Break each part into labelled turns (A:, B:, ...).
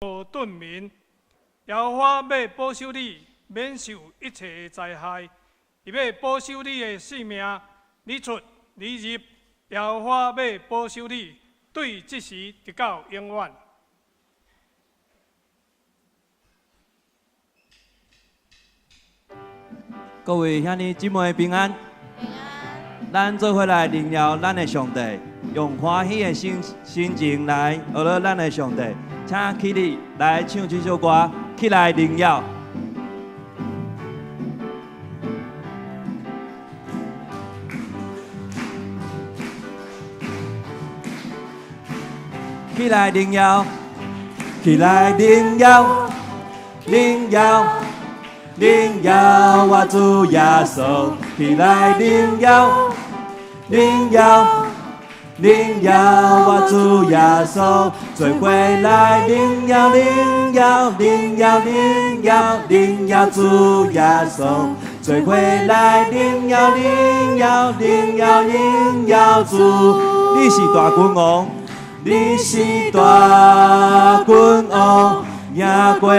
A: 無頓眠。耶和華欲保守你，免受一切的災害。伊欲保守你的性命，你出你入，耶和華欲保守你，對這時直到永遠。
B: 各位兄弟姊妹平安，咱做伙來榮耀咱的上帝，用歡喜的心心情來學了咱的上帝，請起立來唱這首歌，起來榮耀。起來榮耀，起來榮耀，榮耀，榮耀我主耶穌。起來榮耀，榮耀，榮耀我主耶穌。做伙來榮耀，榮耀，榮耀，榮耀，榮耀主耶穌。做伙來榮耀，榮耀，榮耀，榮耀主。你是大君王。你是大君王，贏過黑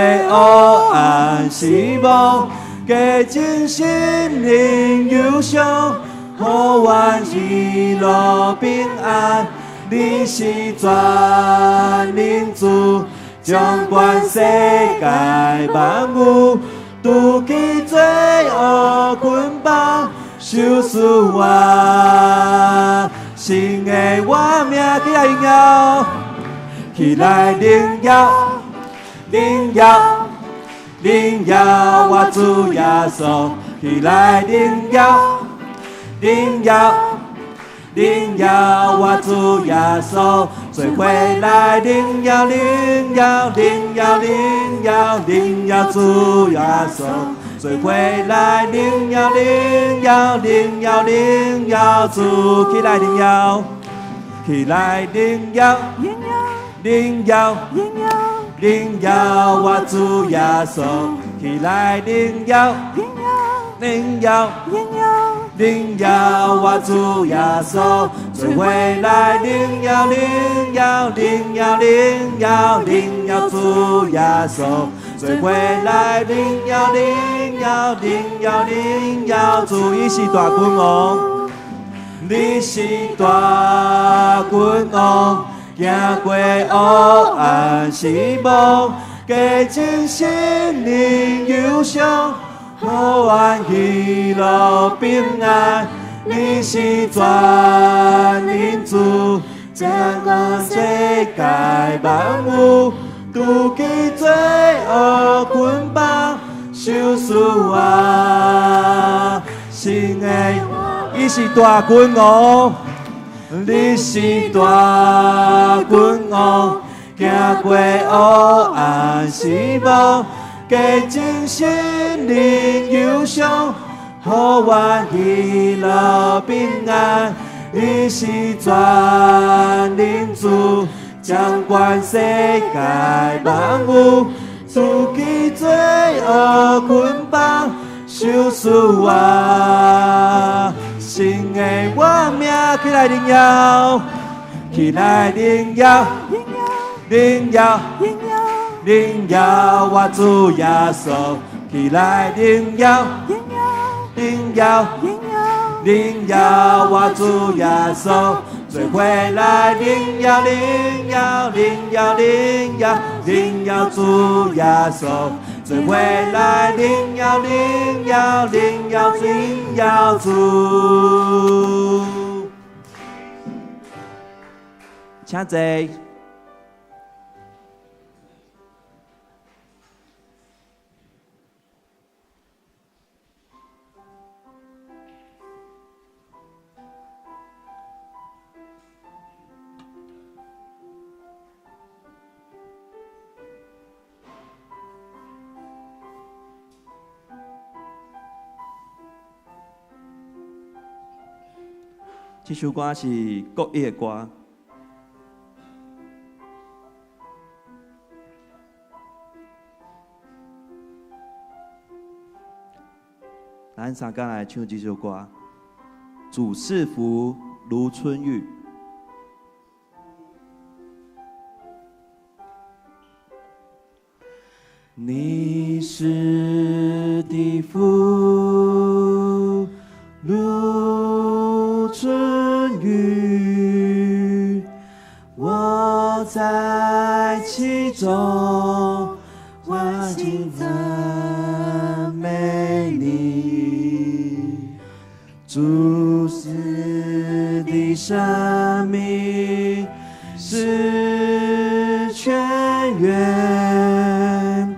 B: 暗死亡，潔淨心靈憂傷，予阮喜樂平安。你是全能主，掌管世界萬有，除去罪惡捆綁，賞賜我。新的活命，起來榮耀，起來榮耀，榮耀，榮耀我主耶穌，起來榮耀，榮耀，榮耀我主耶穌，做伙來榮耀，榮耀，榮耀，榮耀，榮耀主耶穌。做伙來榮耀，榮耀，榮耀，榮耀主，起來榮耀，起來榮耀，榮耀，榮耀我主耶穌，起來榮耀，榮耀，榮耀我主耶穌，做伙來榮耀，榮耀，榮耀，榮耀，榮耀主耶穌。做伙來榮耀，榮耀，榮耀，榮耀主，伊是大君王，你是大君王，行過黑暗死亡，潔淨心靈憂傷，予阮喜樂平安。你是全能主，掌管世界萬有。除去罪惡捆綁，賞賜我新的。伊是大君王，你是大君王，行過黑暗死亡，潔淨心靈憂傷，予阮喜樂平安。你是全能主。掌管世界萬有，除去罪惡捆綁，賞賜我新的活命，起來榮耀，起來榮耀，榮耀，榮耀我主耶穌，起來榮耀，榮耀，榮耀我主耶穌。做伙來榮耀，榮耀，榮耀，榮耀，榮耀主耶穌。做伙來榮耀，榮耀，榮耀，榮耀主。請坐。這首歌是國語的歌。咱三工來唱這首歌，《主賜福如春雨》。你賜的福如春雨，我在其中歡喜讚美你。主賜的生命是泉源，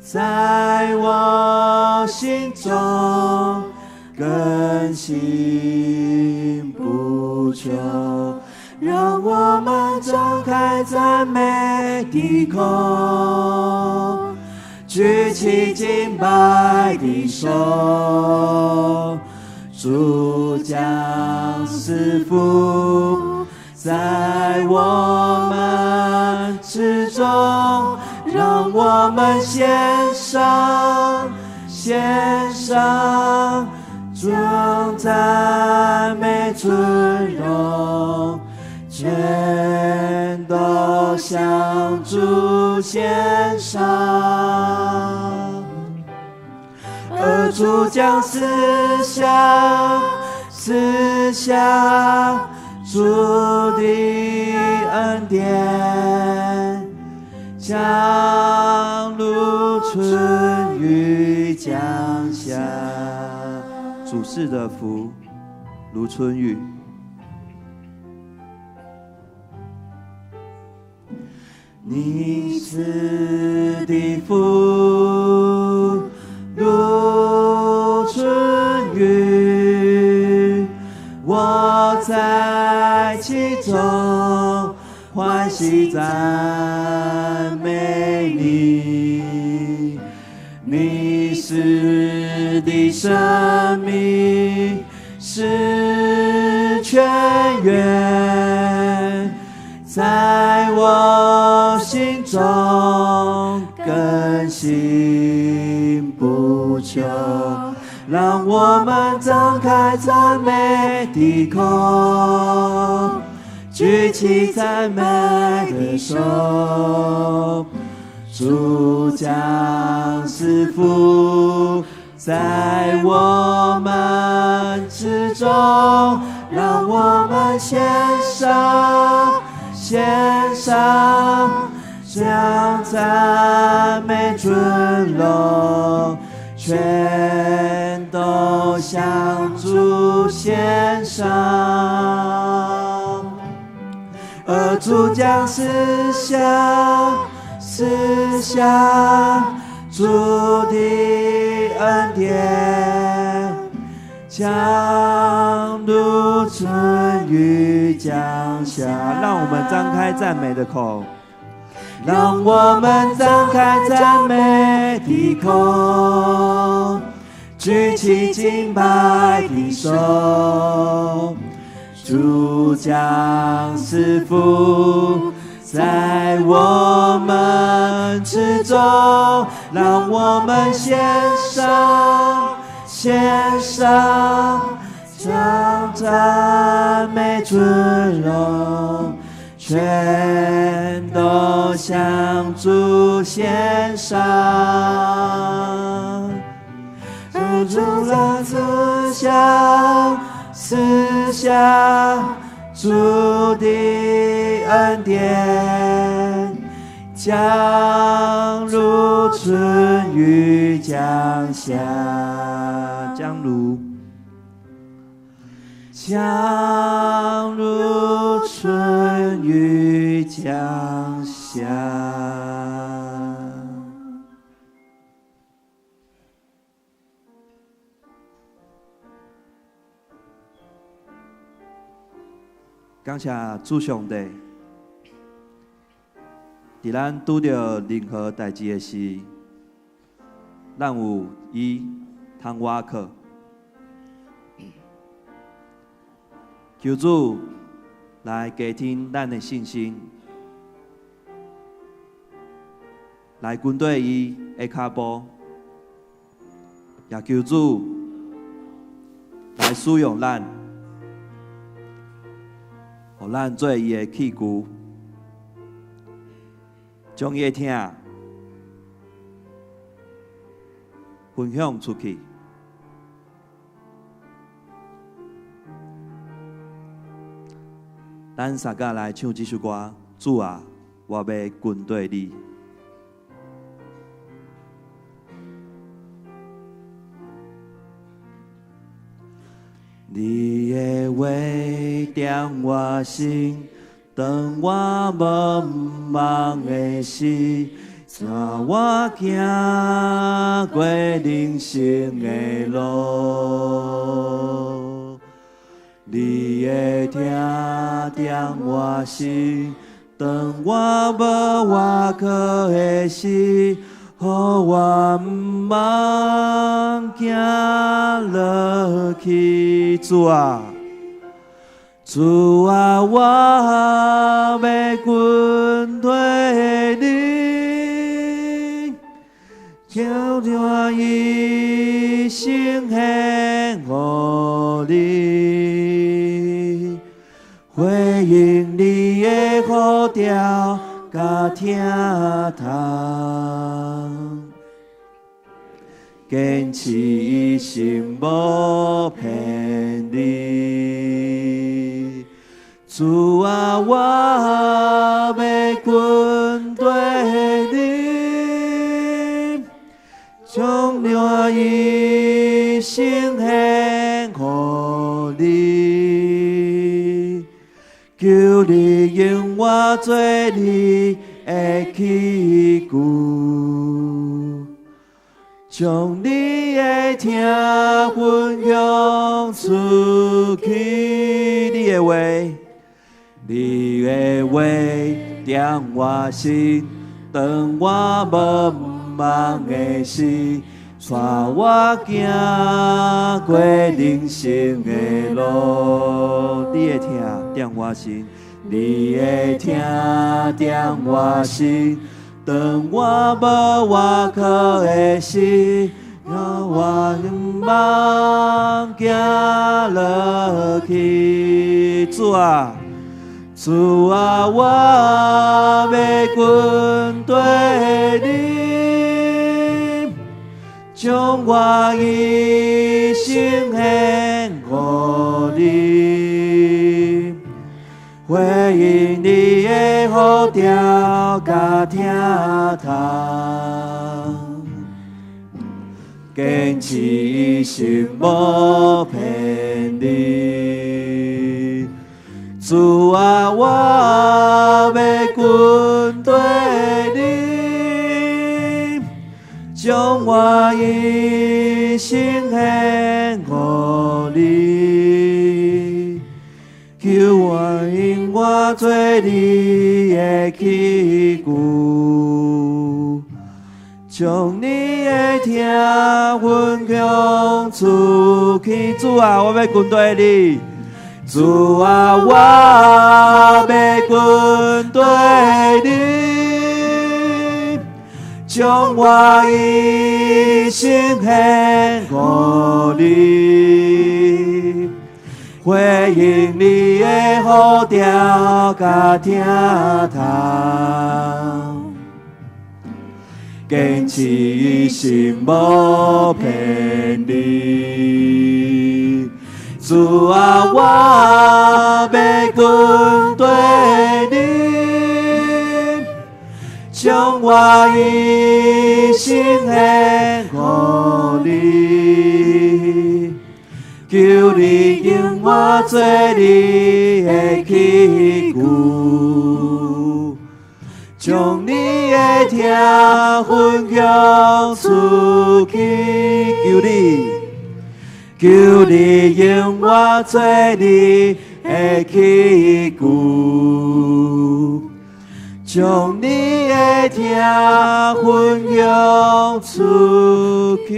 B: 在我心中更新不窮。讓我們張開讚美的口，舉起敬拜的手，主將賜福在我們之中，讓我們獻上，獻上，將讚美尊榮，全都向主獻上。而主將賜下，賜下主的恩典，將如春雨降下。主賜的福如春雨。你賜的福如春雨，我在其中歡喜讚美你。你賜的生命是泉源，在我心中更新不窮。讓我們張開讚美的口，舉起讚美的手，主將賜福在我們之中，讓我們獻上，獻上，將讚美尊榮，全都向主獻上。而主將賜下，賜下主的恩典，將如春雨降下。讓我們張開讚美的口，讓我們張開讚美的口，舉起敬拜的手，主將賜福在我們之中，讓我們獻上，獻上，將讚美尊榮，全都向主獻上。主將賜下，賜下主的恩典，將如春雨降下，將如，將如春雨降下。感謝主上帝，佇咱拄著任何代誌的時，咱有伊通倚靠。求主來加添咱的信心，來跟綴伊的跤步，也求主來使用咱，予咱做伊的器具，將伊的疼分享出去。咱三个來唱這首歌，主啊，我欲跟綴你。你的話點我心，當我迷茫的時，帶我行過人生的路。你的疼點我心，當我無倚靠的時，予我毋茫行落去。主啊，主啊，我欲跟綴你，將我一生獻予你，回應你的呼召佮疼痛，堅持一心無偏離。主啊，我欲跟綴你，將我一生獻予你，求你用我做你的器具，將你的疼分享出去。你的話，你的話點我心，當我迷茫的時，帶我行過人生的路。你的疼點我心，你的疼點我心，當我無倚靠的時，予我毋茫行落去。主啊，主啊，我欲跟綴你，將我一生獻予你，回應你的呼召佮疼痛，堅持一心無偏離。主啊，我欲跟綴你，將我一生獻予你，求我用我做你的器具，將你的疼分享出去。主啊，我欲跟綴你。主啊，我欲跟綴你，將我一生獻予你，回應你的呼召佮疼痛，堅持一心無偏離。主啊，我欲跟綴你，將我一生獻予你，求你用我做你的器具，將你的疼分享出去。求你，求你用我做你的器具，將你的疼分享出去。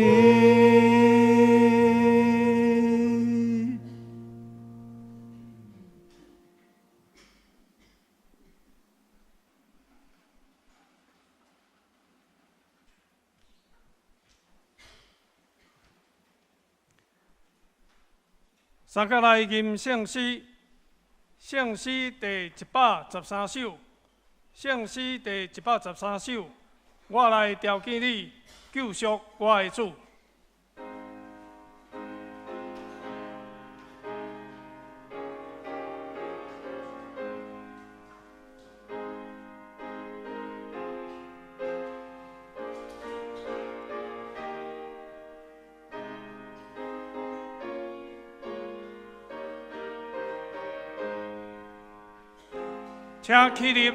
A: 三个來吟聖詩，聖詩第113首，聖詩第113首，我來朝見你，救贖我的主。請起立。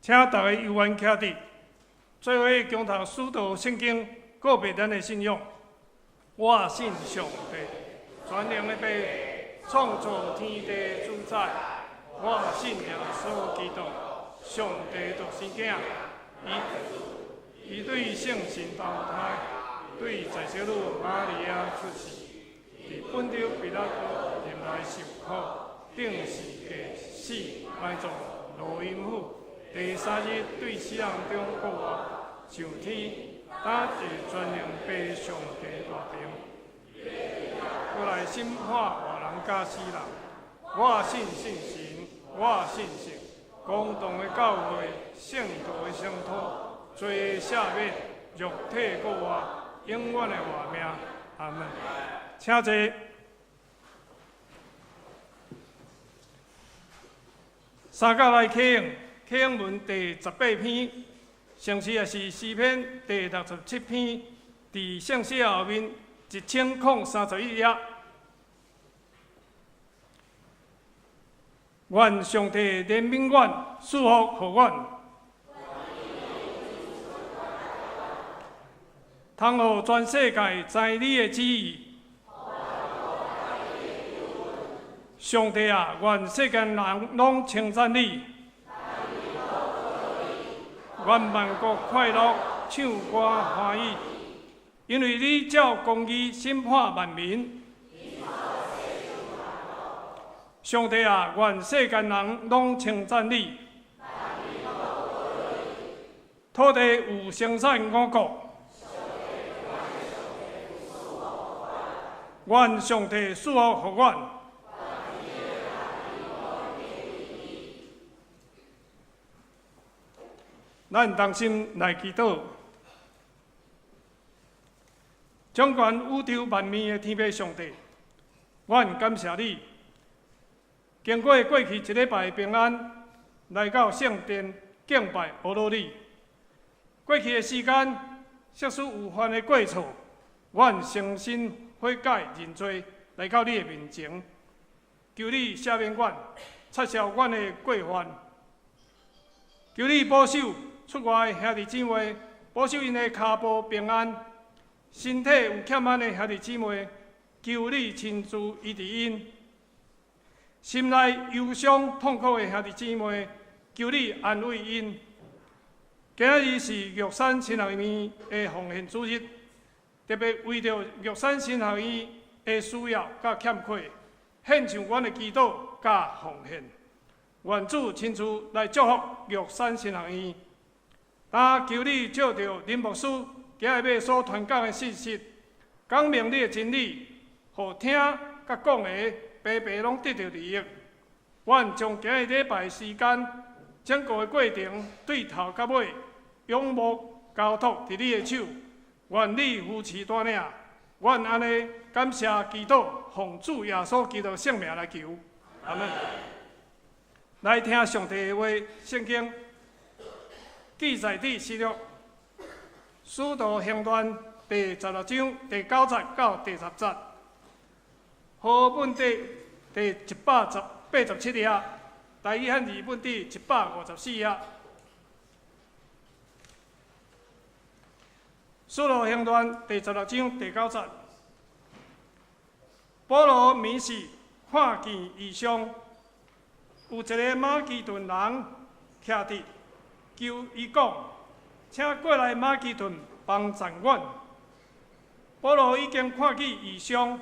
A: 請大家悠閒徛佇，做伙共讀使徒聖經，告白咱的信仰。我信上帝，全能的父，創造天地主宰。我信耶穌基督，上帝獨生囝，伊對聖神投胎，對在聖女瑪利亞出世，佇本丟彼拉多入來受苦，釘十架死，埋葬，落陰府。第三日對死人中復活，上天，擔坐全能父上帝大爿，閣來審判活人佮死人。我信聖神，我信聖公同的教會，聖徒的相托，罪的赦免，肉體復活，永遠的活命。阿門。請坐。三甲來啟用。啟應文第18篇，聖詩也是詩篇第67篇，佇聖詩後面1031頁。願上帝憐憫阮，賜福予阮，通予全世界知你的旨意。上帝啊，願世間人攏稱讚你。願萬國快樂，唱歌歡喜，因為你照公義審判萬民。上帝啊，願世間人攏稱讚你。土地有生產五穀。願上帝賜福予阮。咱同心來祈禱，掌管宇宙萬物的天父上帝，阮感謝你，經過過去一禮拜的平安，來到聖殿，敬拜阿羅你。過去的時間，即使有犯的過錯，阮誠心悔改認罪，來到你的面前，求你赦免阮，擦消阮的過犯。求你保守出外的兄弟姊妹，保守𪜶的跤步平安，身體有欠安的兄弟姊妹，求你親自醫治𪜶。心內憂傷痛苦的兄弟姊妹，求你安慰𪜶。今日是玉山神學院的奉獻主日，特別為著玉山神學院的需要佮欠缺，獻上阮的祈禱佮奉獻。願主親自來祝福玉山神學院。今求你借著林牧師今日欲所傳講的信息，講明你的真理，予聽佮講的白白攏得著利益。阮將今日禮拜時間，整個的過程對頭到尾，仰慕交託佇你的手，願你扶持帶領。阮按呢感謝祈禱，奉主耶穌基督聖名來求，阿們。來聽上帝的話，聖經記載佇新約使徒行傳第16章第9節到第10節，和合本第187頁，台語漢字本第154頁。使徒行傳第16章第9節，保羅暝時看見異象，有一个馬其頓人徛佇，求伊講，請過來馬其頓幫贊阮。保羅已經看見異象，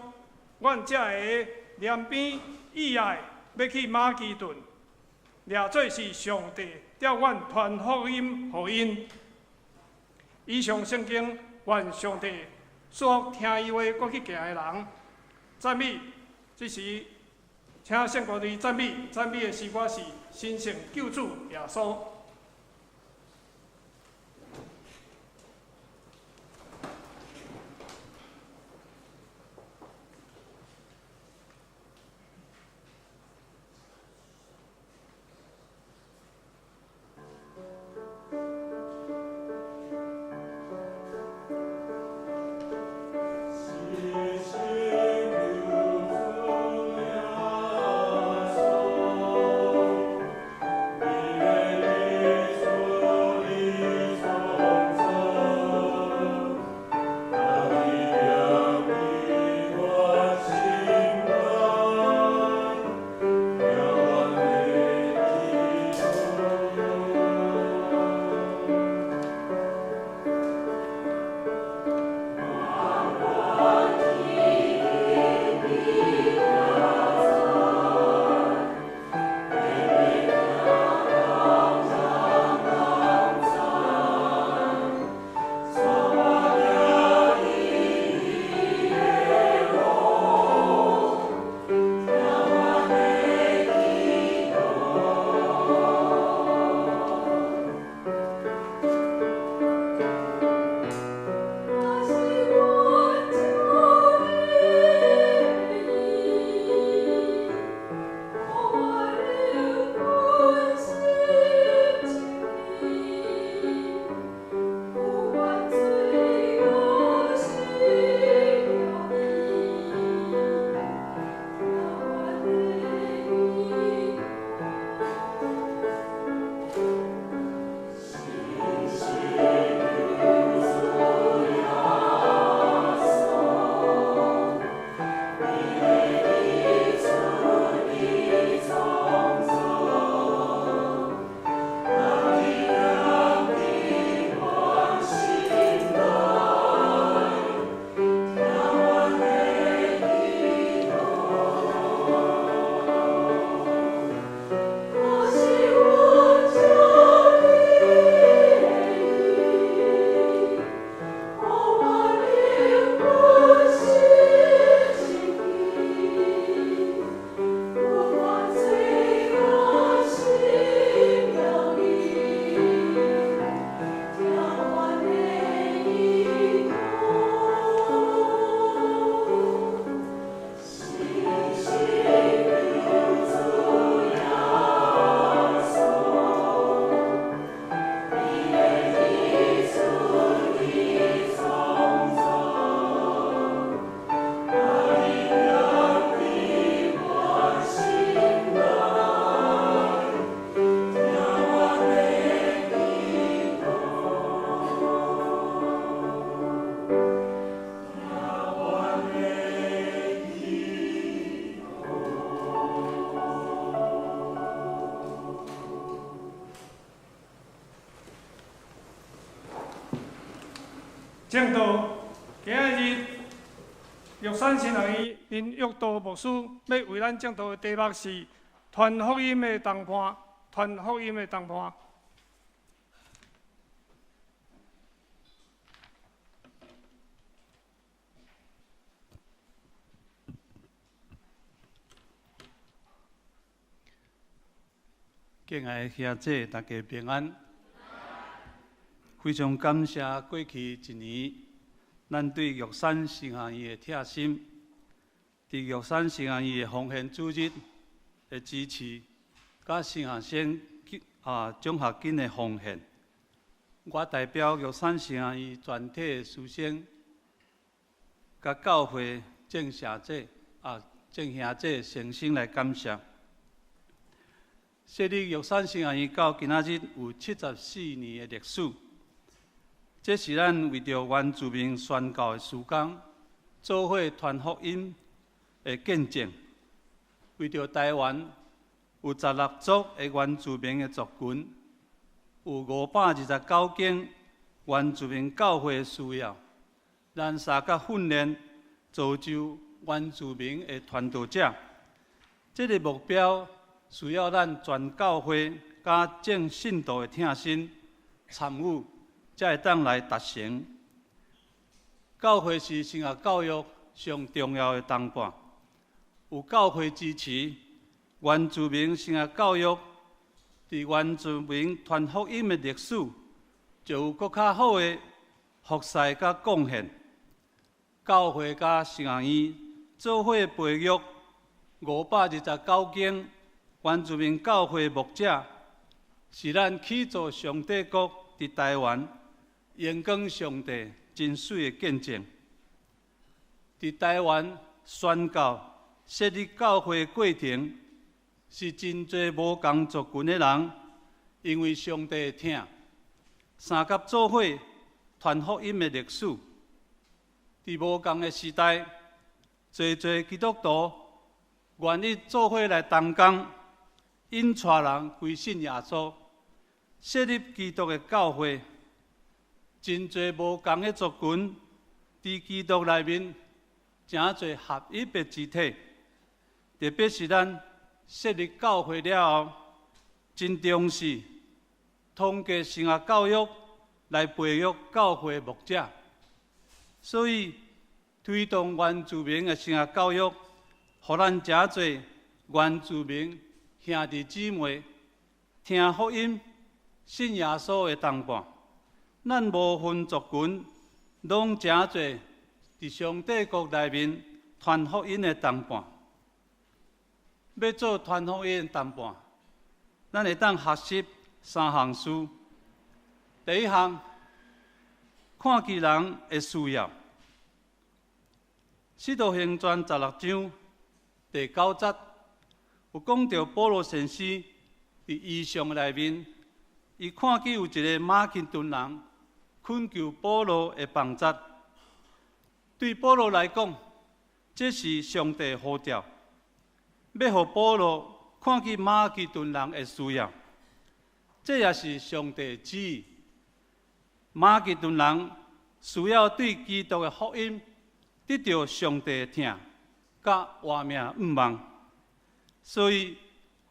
A: 阮才會憐憫意愛，欲去馬其頓，掠做是上帝調阮傳福音予𪜶。以上聖經，願上帝賜福聽伊話閣去行的人。讚美，這時請聖歌隊讚美，讚美的詩歌是神聖救主耶穌。
C: 神聖救主耶穌。
A: 證道，今仔日玉山神學院林玉道牧師欲為咱證道的題目是傳福音的同伴，傳福音的同伴。
C: 敬愛的兄姊，大家平安。非常感謝過去一年，咱對玉山神學院的疼心，佇玉山神學院的奉獻主日的支持，佮神學生獎學金的奉獻，我代表玉山神學院全體的師生，佮教會眾社姊眾兄姊誠心來感謝。設立玉山神學院到今仔日有74年的歷史，這是咱為著原住民宣教的事工，做伙傳福音的見證。為著台灣有16族的原住民的族群，有529間原住民教會的需要，咱相佮訓練造就原住民的傳道者。這个目標需要咱全教會佮眾信徒的疼心參與，才會當來達成。教會是神學教育上重要的同伴，有教會支持，原住民神學教育佇原住民傳福音的歷史，就有閣較好的服侍佮貢獻。教會佮神學院做伙培育529間原住民教會牧者，是咱起造上帝國佇台灣榮光上帝真媠的見證。佇台灣宣教設立教會的過程，是真濟無仝族群的人，因為上帝的疼，相佮做伙傳福音的歷史。佇無仝的時代，濟濟基督徒願意做伙來同工，引帶人歸信耶穌，設立基督的教會。真濟無仝的族群，佇基督內面成做合一的肢體。特別是咱設立教會了後，真重視通過神學教育來培育教會牧者，所以推動原住民的神學教育，予咱誠濟原住民兄弟姊妹聽福音、信耶穌的同伴。咱無分族群，攏成做佇上帝國內面傳福音的同伴。欲做傳福音的同伴，咱會當學習三項事。第一項，看見人的需要。使徒行傳16章第9節有講著保羅先生佇異象內面，伊看見有一個馬其頓人懇求保羅的幫助。對保羅來講，這是上帝呼召，欲予保羅看見馬其頓人的需要，這也是上帝旨意。馬其頓人需要對基督的福音得著上帝的疼，佮活命向望，所以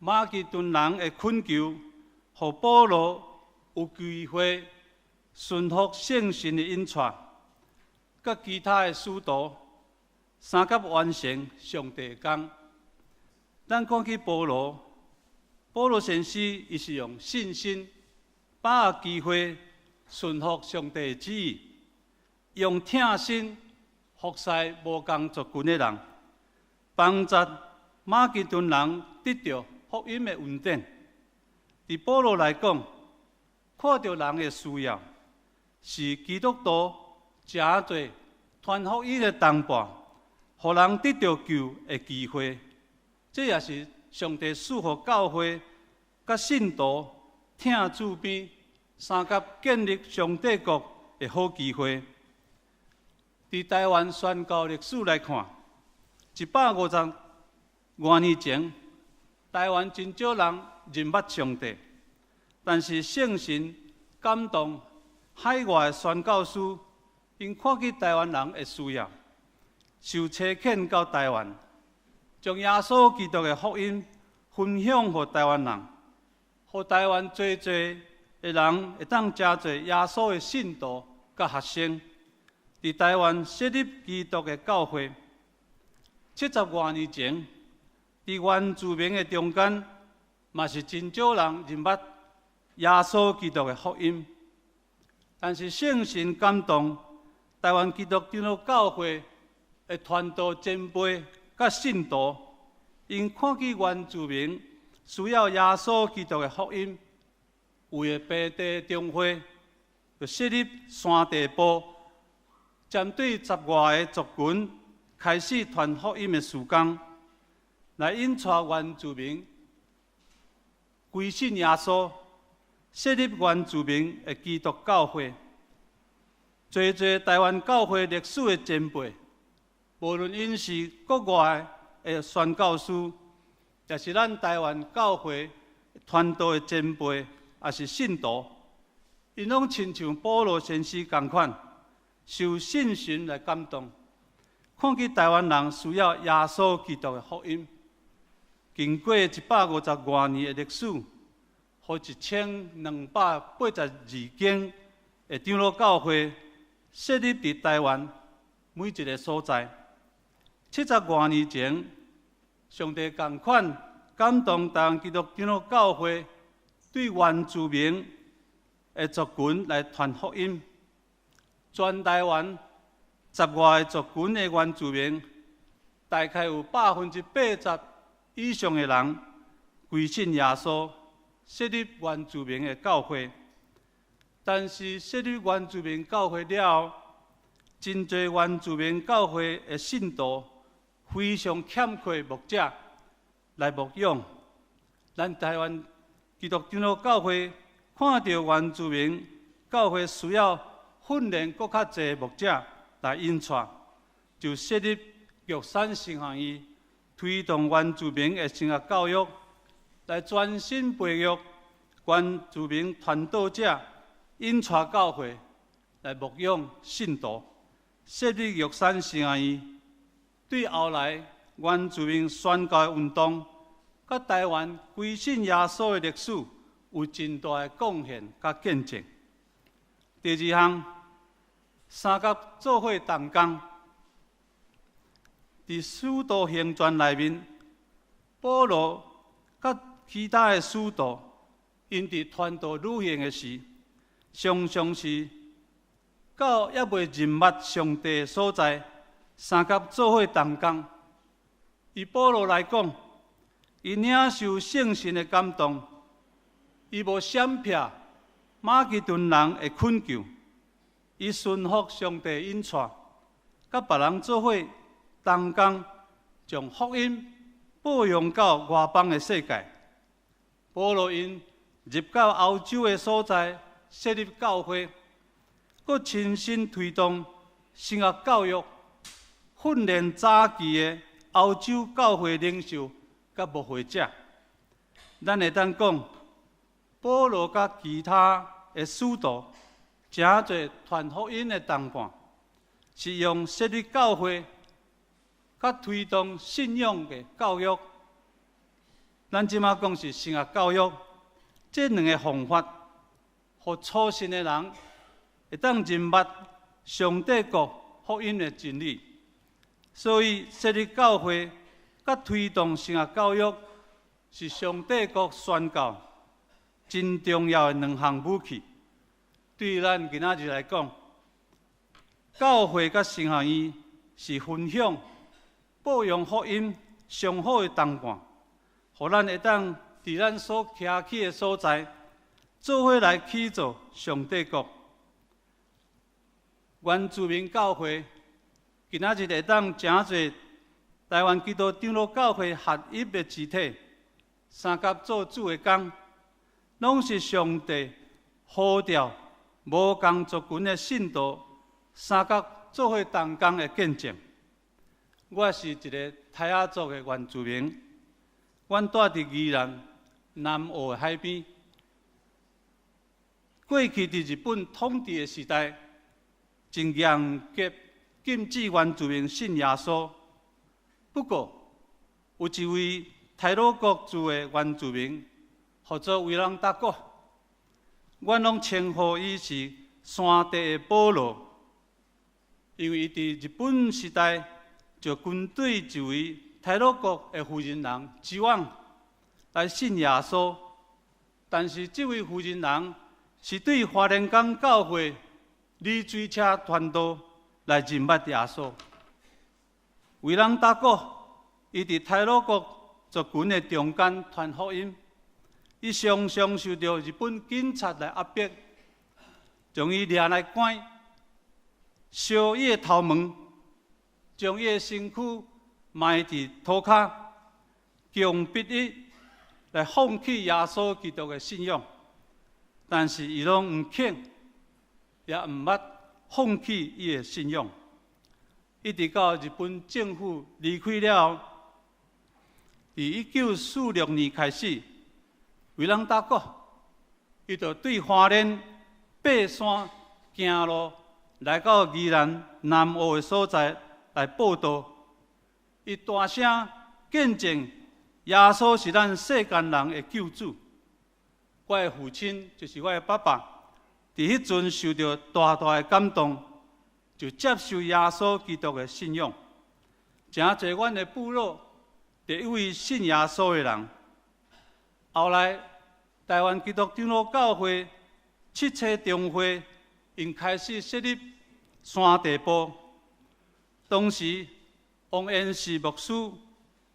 C: 馬其頓人的懇求，予保羅有機會順服聖神的引帶，佮其他的使徒相佮完成上帝的工。咱看見保羅，保羅先生伊是用信心把握機會順服上帝的旨意，用疼心服侍無仝族群的人，幫助馬其頓人得著福音的恩典。佇保羅來講，看著人的需要，是基督徒成做傳福音的同伴，予人得著救的機會。這也是上帝賜予教會佮信徒疼主邊相佮建立上帝國的好機會。佇台灣宣教歷史來看，150多年前，台灣真少人認捌上帝，但是聖神感動海外的宣教師， 𪜶看見台灣人的需要，受差遣到台灣，將耶穌基督的福音分享予台灣人，予台灣濟濟的人會當成做耶穌的信徒佮學生，佇台灣設立基督的教會。70外年前，佇原住民的中間，嘛是真少人認捌耶穌基督的福音。但是聖神感動台灣基督長老教會的傳道前輩佮信徒，𪜶看見原住民需要耶穌基督的福音，為著平地中會，就設立山地部，針對十外个族群開始傳福音的事工，來引帶原住民歸信耶穌，設立原住民的基督教會。濟濟台灣教會歷史的前輩，無論𪜶是國外的宣教師，抑是咱台灣教會傳道的前輩，抑是信徒，𪜶攏親像保羅先生仝款，受聖神來感動，看見台灣人需要耶穌基督的福音。經過150外年的歷史，予1282間的長老教會設立佇台灣每一个所在。70外年前，上帝仝款感動台灣基督長老教會對原住民的族群來傳福音。全台灣十外個族群的原住民，大概有80%以上的人歸信耶穌，設立原住民的教會。但是設立原住民教會了後，真濟原住民教會的信徒非常欠缺牧者來牧養。咱台灣基督長老教會看著原住民教會需要訓練閣較濟牧者來引帶，就設立玉山神學院，推動原住民的神學教育，來專心培育原住民傳道者，引帶教會來牧養信徒。設立玉山神學院，對後來原住民宣教的運動，佮台灣歸信耶穌的歷史有真大的貢獻佮見證。第二項，相佮做伙同工。佇使徒行傳內面，保羅佮其他的使徒，𪜶佇傳道旅行的時，常常是到猶未認捌上帝的所在，相佮做伙同工。以保羅來講，伊領受聖神的感動，伊無閃避馬其頓人的懇求，伊順服上帝引帶，佮別人做伙同工，將福音報揚到外邦的世界。保羅𪜶入到歐洲的所在，設立教會，閣親身推動神學教育，訓練早期的歐洲教會領袖佮牧會者。咱會當講，保羅佮其他的使徒，成做傳福音的同伴，是用設立教會佮推動信仰的教育。咱這馬講是神學教育，這兩个方法，予初信的人會當認捌上帝國福音的真理。所以設立教會佮推動神學教育，是上帝國宣教真重要的兩項武器。對咱今仔日來講，教會佮神學院是分享、報揚福音上好的同伴，予咱會當佇咱所徛起的所在，做伙來起造上帝國。原住民教會今仔日會當成做台灣基督長老教會合一的肢體，相佮做主的工，攏是上帝呼召無仝族群的信徒相佮做伙同工的見證。我是一个泰雅族的原住民，阮住佇宜蘭南澳的海邊。過去佇日本統治的時代，真嚴格禁止原住民信耶穌。不過，有一位太魯閣族的原住民，號做維朗達古，阮攏稱呼伊是山地的保羅，因為伊佇日本時代就跟對一位太魯閣的婦人人之往來信耶穌，但是這位婦人人是對花蓮港教會李水車傳道來認捌耶穌。維朗達古，伊佇太魯閣族群的中間傳福音，伊常常受著日本警察來壓迫，將伊掠來關，燒伊的頭毛，將伊的身軀埋佇塗跤，強迫伊來放棄耶穌基督的信仰。但是伊攏毋肯，也毋捌放棄伊的信仰。一直到日本政府離開了後，佇1946年開始，維朗達古伊就對花蓮爬山行路來到宜蘭南澳的所在來佈道。伊大聲見證耶穌是咱世間人的救主。我的父親就是我的爸爸，佇彼陣受著大大的感動，就接受耶穌基督的信仰。誠濟阮的部落第一位信耶穌的人。後來，台灣基督長老教會七車中會𪜶開始設立山地部。當時，王延世牧師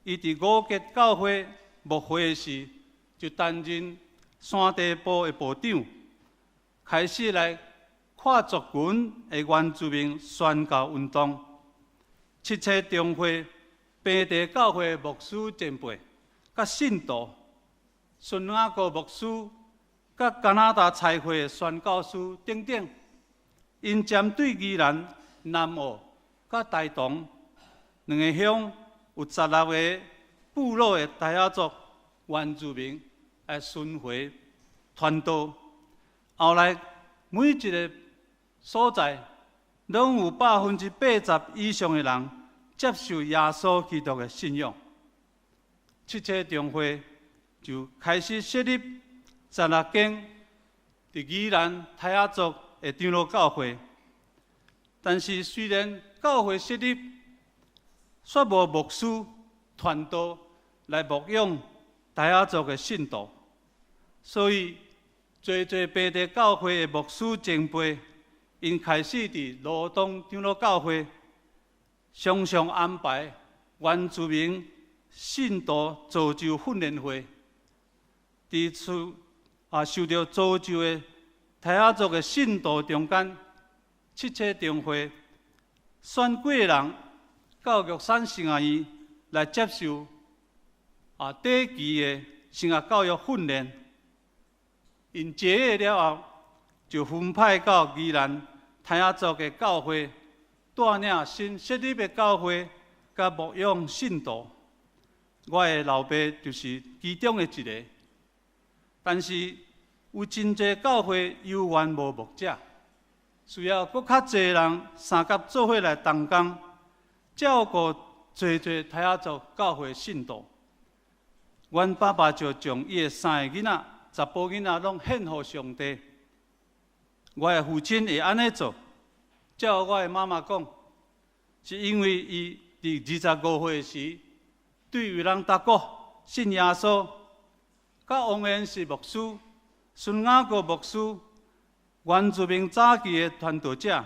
C: 伊佇五結教會牧會時，就擔任山地部的部長，開始來跨族群的原住民宣教運動。七車中會平地教會牧師前輩，佮信徒孫雅各牧師，佮加拿大差會的宣教師等等，𪜶針對宜蘭、南澳、佮大同兩个鄉有16個部落的泰雅族原住民來巡迴傳道。後來每一个所在，攏有80%以上的人接受耶穌基督的信仰。七車中會就開始設立16間佇宜蘭泰雅族的長老教會。但是雖然教會設立，卻無牧師傳道來牧養泰雅族的信徒，所以濟濟平地教會的牧師前輩，𪜶開始佇羅東長老教會常常安排原住民信徒造就訓練會，佇受著造就的泰雅族的信徒中間，七車中會選幾个人到玉山神學院來接受短期的神學教育訓練。𪜶結業了後，就分派到宜蘭泰雅族的教會，帶領新設立的教會，佮牧養信徒。我的老爸就是其中的一个。但是有真濟教會猶原無牧者，需要閣較濟人相佮做伙來同工，照顧濟濟泰雅族教會信徒。阮爸爸就將伊的三个囡仔、查埔囡仔攏獻予上帝。我的父親會按呢做，照我的媽媽講，是因為伊佇25歲時，對維朗達古信耶穌，佮王延世牧師、孫雅各牧師、原住民早期的傳道者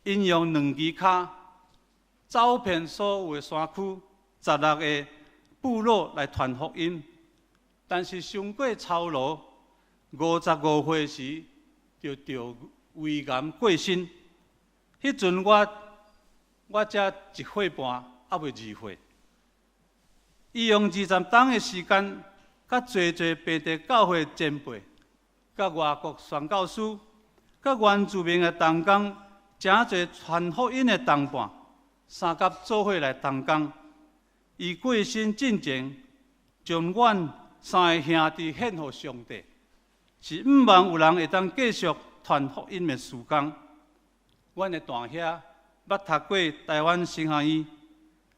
C: ，𪜶用兩支跤走遍所有的山區，16個部落來傳福音。但是傷過操勞，55歲時就著胃癌過身。彼陣我才一歲半，猶未二歲。伊用20冬的時間，佮濟濟平地教會前輩、佮外國宣教師、佮原住民的同工，誠濟傳福音的同伴，相佮做伙來同工。伊過身進前，將阮三个兄弟獻予上帝，是向望有人會當繼續傳福音的事工。阮的大兄捌讀過臺灣神學院，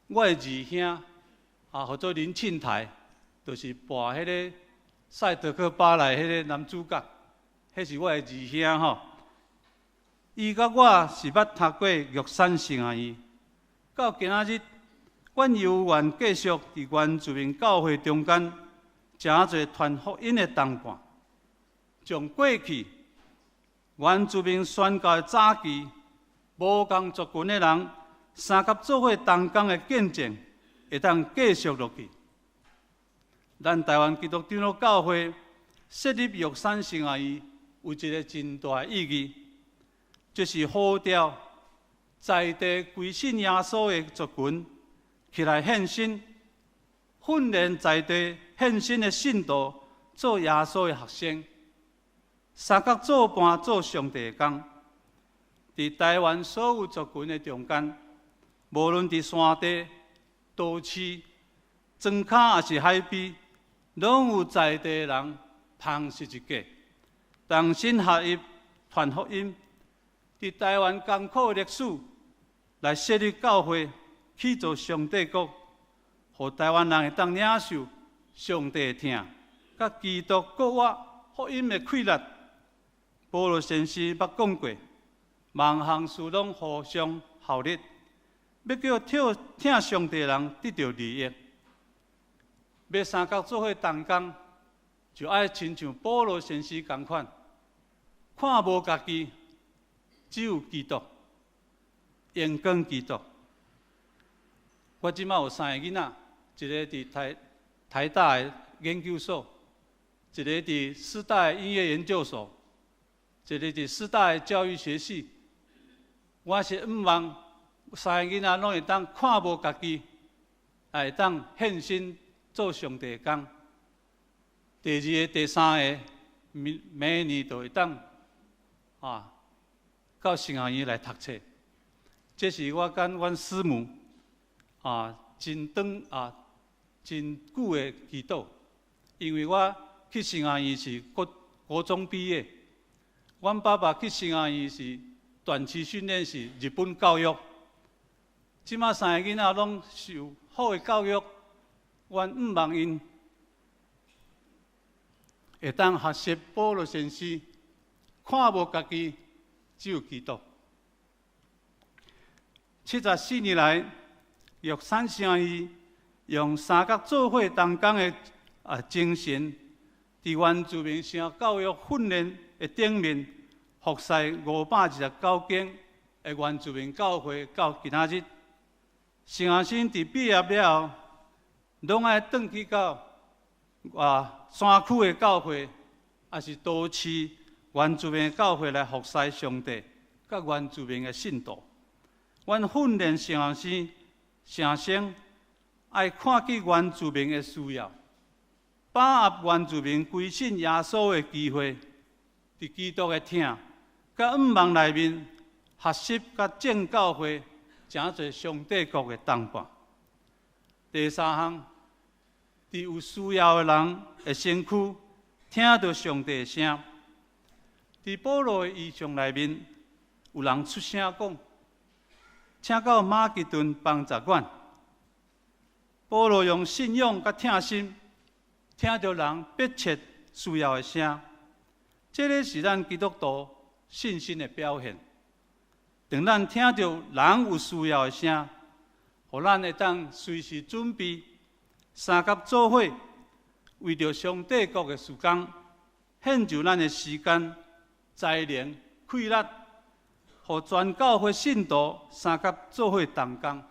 C: 我的二兄啊，號做林慶台，就是跋彼个賽德克巴萊彼个男主角，彼是我的二兄吼。伊佮我是捌讀過玉山神學院，到今仔日，阮猶原繼續佇原住民教會中間，誠濟傳福音的同伴，將過去原住民宣教的早期，無仝族群的人相佮做伙同工的見證，會當繼續落去。咱臺灣基督長老教會設立玉山神學院，有一个真大的意義，就是呼召在地歸信耶穌的族群起來獻身，訓練在地獻身的信徒做耶穌的學生，相佮做伴做上帝的工。佇臺灣所有族群的中間，無論佇山地、都市、莊跤，抑是海邊，攏有在地人捧十字架，同心合意傳福音。佇臺灣艱苦的歷史來設立教會，去做上帝國，予臺灣人會當領受上帝的疼，佮基督復活福音的氣力。保羅先生捌講過，萬項事攏互相效力，欲叫疼上帝的人得著利益。欲相佮做伙同工，就愛親像保羅先生仝款，看無家己，只有基督，榮光基督。我這馬有三個囡仔，一个佇台大的研究所，一个佇師大的音樂研究所，一個佇師大的教育學系。我是向望三个囡仔攏會當看無家己，會當獻身做上帝的工。第二个、第三个，明明年就會當啊，到神學院來讀冊。這是我佮阮師母啊，真長啊，真久的祈禱。因為我去神學院是國國中畢業，阮爸爸去神學院是短期訓練，是日本教育。這馬三个囡仔攏受好的教育，阮向望𪜶會當學習保羅先生，看無家己，只有基督。74年來，玉山神學院用相佮做伙同工的精神，佇原住民神學教育訓練的頂面，服侍529間的原住民教會到今仔日。神學生佇畢業了後，攏愛轉去到山區的教會，抑是都市原住民的教會來服侍上帝，佮原住民的信徒。阮訓練神學生、學生愛看見原住民的需要，把握原住民歸信耶穌的機會，佇基督的疼，佮向望內面學習佮正教會，成做上帝國的同伴。第三項，佇有需要的人的身軀聽著上帝的聲。佇保羅的異象內面，有人出聲講：請到馬其頓幫助阮。保羅用信仰佮疼心，聽著人迫切需要的聲。這个是咱基督徒信心的表現。當咱聽著人有需要的聲，予咱會當隨時準備，相佮做伙，為著上帝國的事工，獻上咱的時間、才能、氣力，予全教會信徒相佮做伙同工。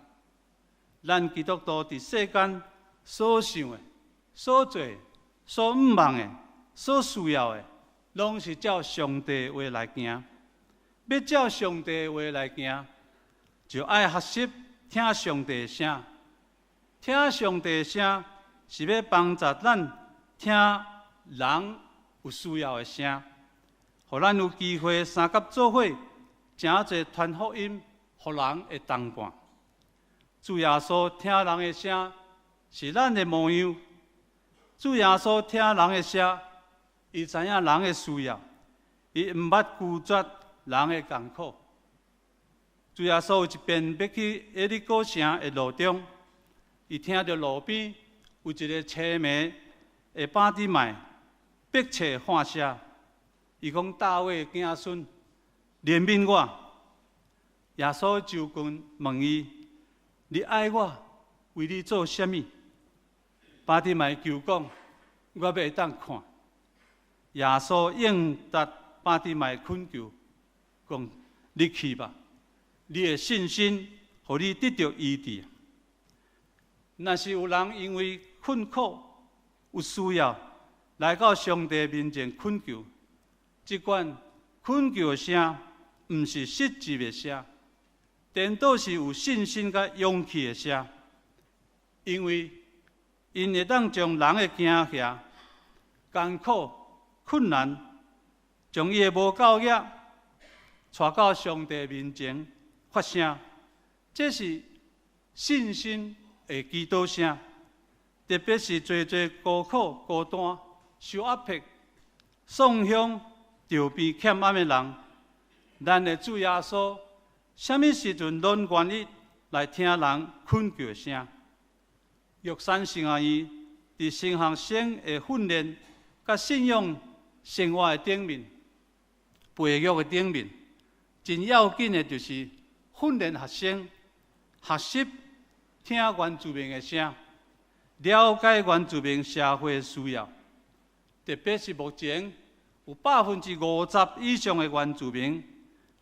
C: 咱基督徒佇世間所想的、所做的、所向望的、所需要的，攏是照上帝話來行。欲照上帝話來行，就愛學習聽上帝的聲。聽上帝的聲，是欲幫助咱聽人有需要的聲，予咱有機會相佮做伙，成做傳福音予人的同伴。主耶穌聽人的聲，是咱的模樣。主耶穌聽人的聲，伊知影人的需要，伊毋捌拒絕人的艱苦。主耶穌有一遍欲去耶利哥城的路中，伊聽著路邊有一个青盲的巴底買迫切喊聲，伊講：大衛子孫，憐憫我！耶穌就近問伊：你愛我為你做啥物？巴底買求講：我欲會當看。耶穌應答巴底買懇求，講：你去吧，你的信心予你得著醫治。若是有人因為困苦有需要來到上帝面前懇求，這款懇求的聲，毋是實際的聲，顛倒是有信心佮勇氣的聲，因為𪜶會當將人的驚嚇、艱苦、困難，將伊的無夠額帶到上帝面前發聲，這是信心的祈禱聲。特別是濟濟孤苦孤單、受壓迫、喪鄉、著病欠暗的人，咱的主耶穌，啥物時陣攏願意來聽人懇求的聲。玉山神學院佇神學生的訓練佮信仰生活的頂面、培育的頂面，真要緊的就是訓練學生學習聽原住民的聲，了解原住民社會的需要。特別是目前有50%以上的原住民，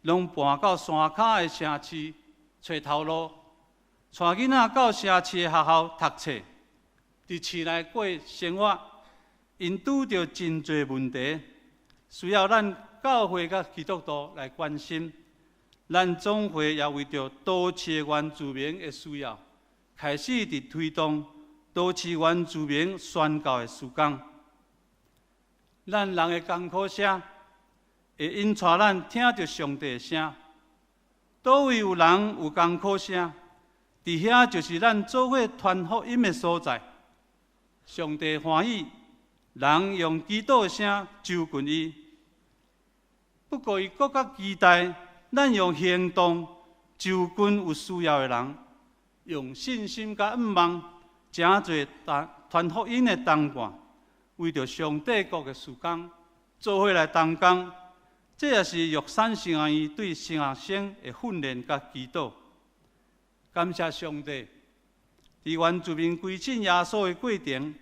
C: 攏搬到山跤的城市揣頭路，帶囡仔到城市的學校讀冊，佇市內過生活，𪜶拄著真濟問題，需要咱教會佮基督徒來關心。咱總會也為著都市的原住民的需要，開始佇推動都市原住民宣教的事工。咱人的艱苦聲，會引帶咱聽著上帝的聲。佗位有人有艱苦聲，佇遐就是咱做伙傳福音的所在。上帝歡喜人用祈禱的聲就近伊，不過伊閣較期待咱用行動就近有需要的人，用信心佮向望，成做傳福音的同伴，為著上帝國的事工，做伙來同工。這也是玉山神學院對神學生的訓練佮祈禱。感謝上帝，佇原住民歸信耶穌的過程，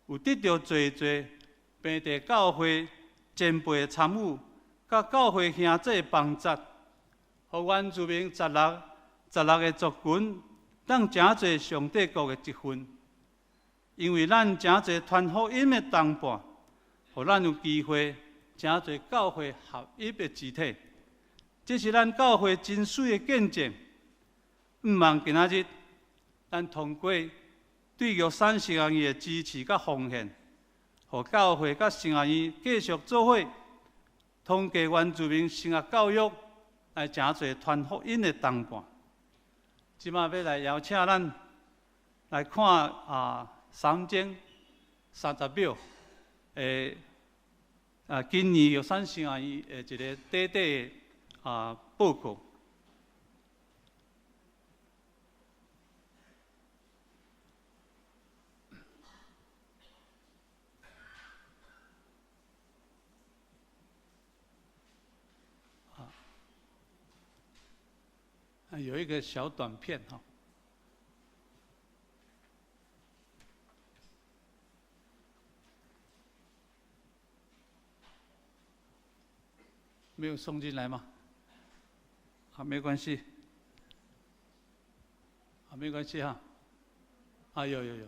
C: 有得著濟濟平地教會前輩的參與，佮教會兄弟的幫助，予原住民十六個族群，當成做上帝國的一份。因為咱成做傳福音的同伴，予咱有機會成做教會合一的肢體，這是咱教會真媠的見證。向望今仔日，咱通過對玉山神學院的支持佮奉獻，予教會佮神學院繼續做伙，通過原住民神學教育來成做傳福音的同伴。這馬欲來邀請咱來看3鐘30秒的今年玉山神學院的一个短短的報告。有一個小短片哈。沒有送進來嗎？好，沒關係。好，沒關係哈。啊，有有有。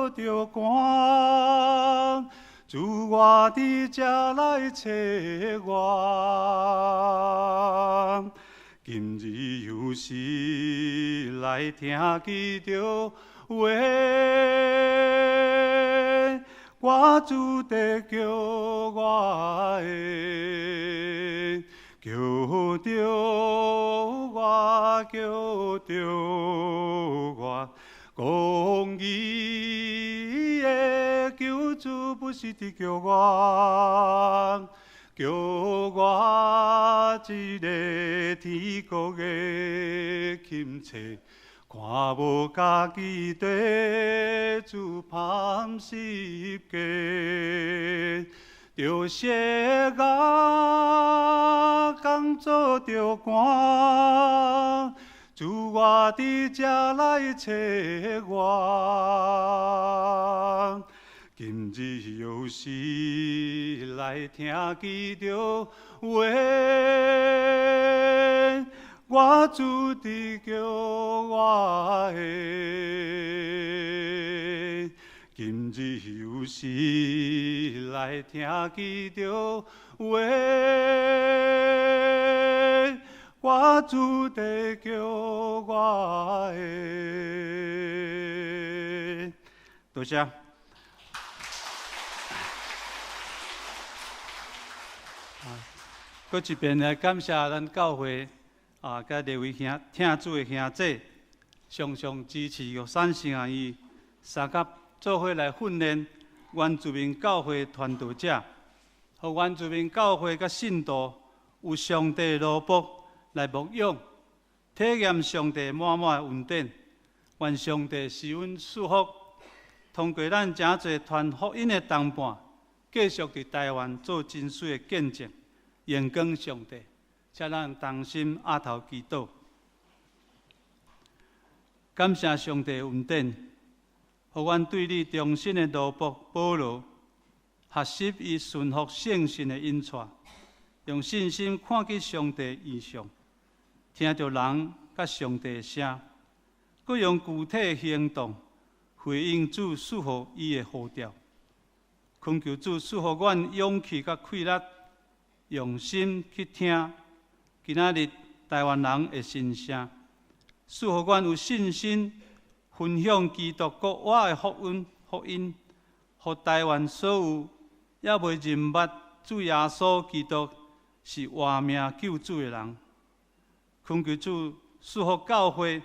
C: 做著官，主我伫遮来找我。今日有时来听基督话，我主伫叫我的，叫著我，叫著我，公义的救主不是伫叫我，叫我一个天国的钦差，看无家己地主判十架，著邪恶工做著官，主我伫遮来找我。今日有时来听基督话，我主伫叫我的。今日有时来听基督话，我主伫叫我的。多谢。阁一遍来感谢咱教会啊，佮列位兄听主的兄姊，常常支持玉山圣爱院三甲做伙来训练原住民教会传道者，予原住民教会佮信徒有上帝奴仆来牧养，体验上帝满满的恩典。愿上帝赐阮祝福，通过咱诚济传福音的同伴，继续伫台湾做真水的见证。荣光上帝，请咱同心阿头祈祷，感谢上帝恩典，予阮对你忠心的奴仆保罗，学习伊顺服圣神的引带，用信心看见上帝异象，听著人佮上帝的声，阁用具体行动回应主赐予伊的呼召，恳求主赐予阮勇气佮气力。用心去听今仔日台湾人的心声，赐予阮有信心分享基督国活的福音，福音，予台湾所有犹未认捌主耶稣基督是活命救主的人。恳求主赐福教会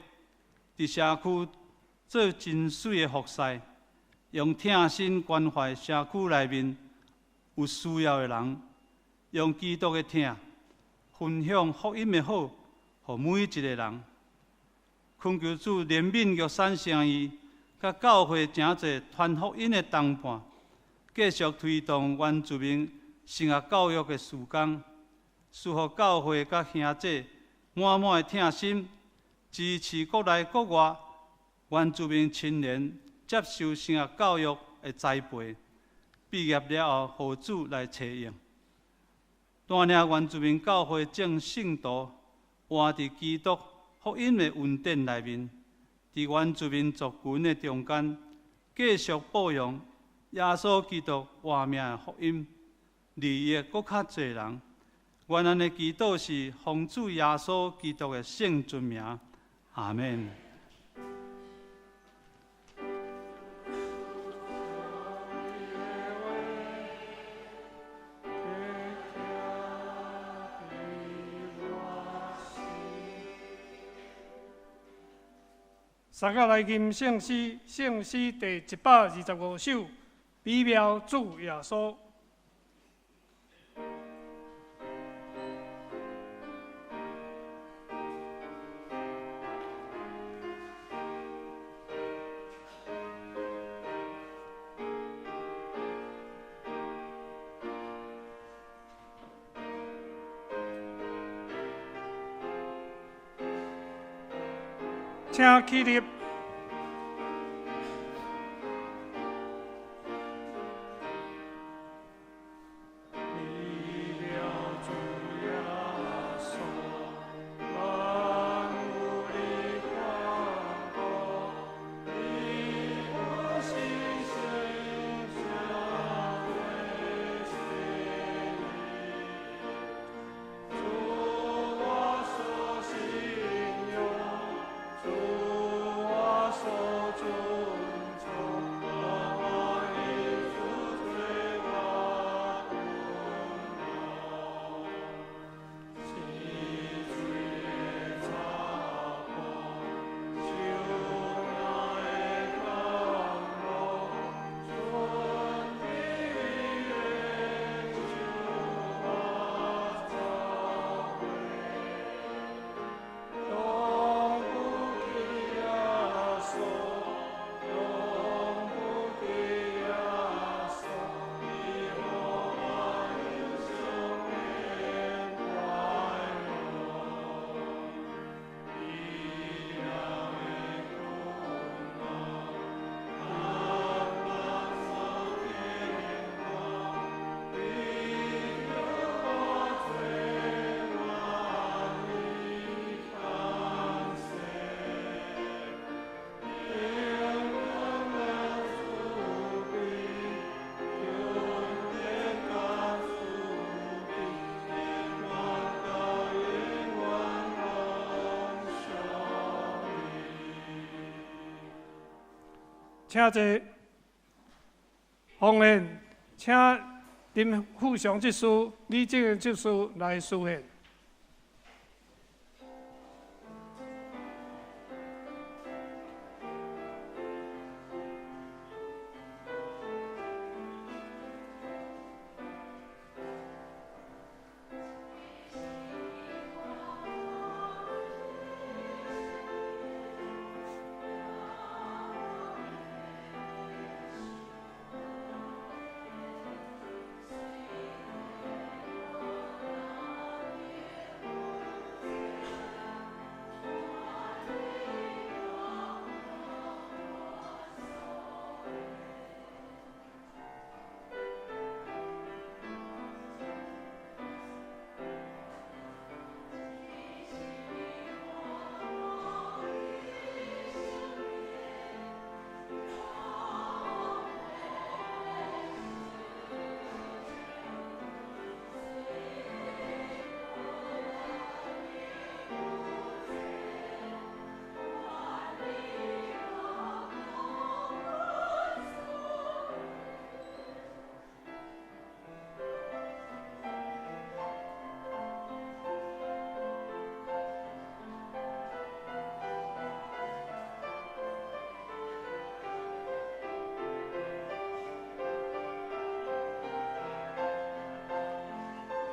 C: 伫社区做真水的服侍，用疼心关怀社区内面有需要的人。用基督的疼分享福音的好，予每一个人。恳求主怜悯玉山圣院，佮教会诚济传福音的同伴，继续推动原住民神学教育的事工，赐福教会佮兄姊满满的疼心，支持国内国外原住民青年接受神学教育的栽培，毕业了后，予主来采用。带领原住民教会众信徒活伫基督福音的恩典内面，伫原住民族群的中间，继续报扬耶稣基督活命的福音，利益阁较济人。愿咱的祈祷是奉主耶稣基督的圣尊名，阿们。
A: 三甲来吟圣诗，圣诗第125首，美妙主耶稣。请起立。請坐。奉獻，請林富祥執事、李正執事來司獻。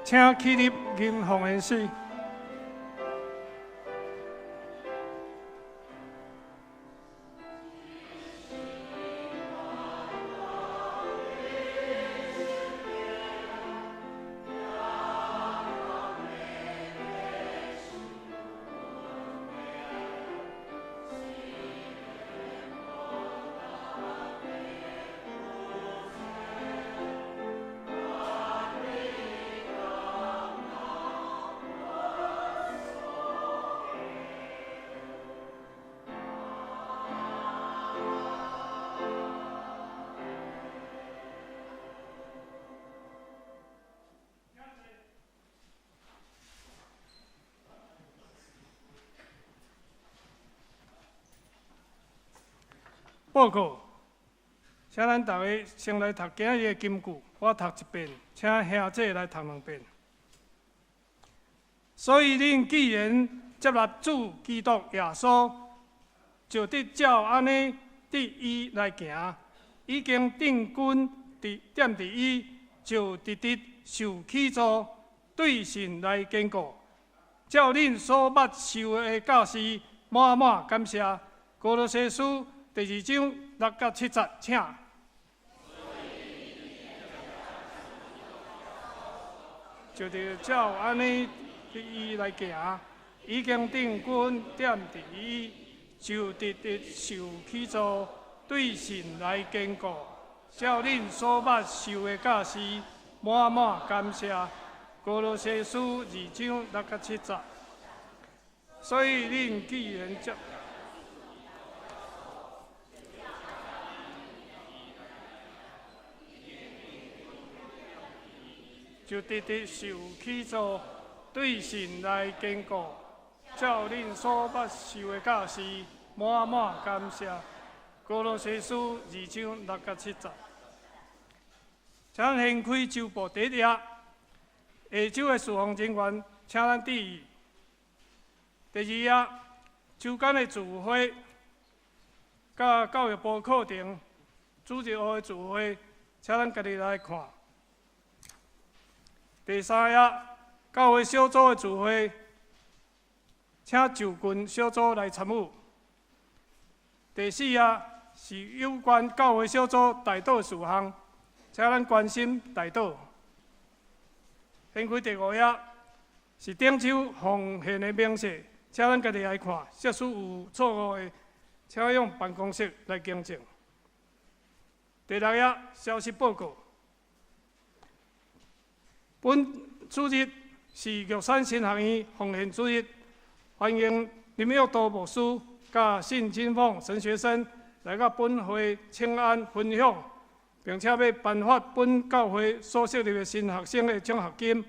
A: 請起立，吟奉獻詩。報告，請咱逐家先來讀今日的金句，我讀一遍，請兄姐來讀兩遍。所以恁既然接納主基督耶穌，就得照按呢佇伊來行，已經釘根佇踮佇伊，就直直受起訴，對神來堅固。照恁所捌受的教示，滿滿感謝。歌羅西書第二章六到七節，請。就得照按呢佇伊來行，已經釘根踮佇伊，就直直受起訴，對神來堅固。照恁所捌受的教示，滿滿感謝。歌羅西書二章六到七節。所以恁既然接。就直直受起訴，對神來堅固，照恁所捌受的教示，滿滿感謝。歌羅西書二章六到七節。請掀開週報第一頁，下晝的事奉人員，請咱注意。第二頁，週間的聚會，佮教育部課程主日學的聚會，請咱家己來看。第三頁，教會小組的聚會，請就近小組來參與。第四頁是有關教會小組代禱事項，請咱關心代禱。掀開第五頁是頂週奉獻的明細，請咱家己來看，假使有錯誤的，請用辦公室來更正。第六頁消息報告。本主日是玉山神學院奉獻主日，歡迎林玉道牧師佮信金鳳神學生來到本會請安分享，並且欲頒發本教會所設立的神學生的獎學金。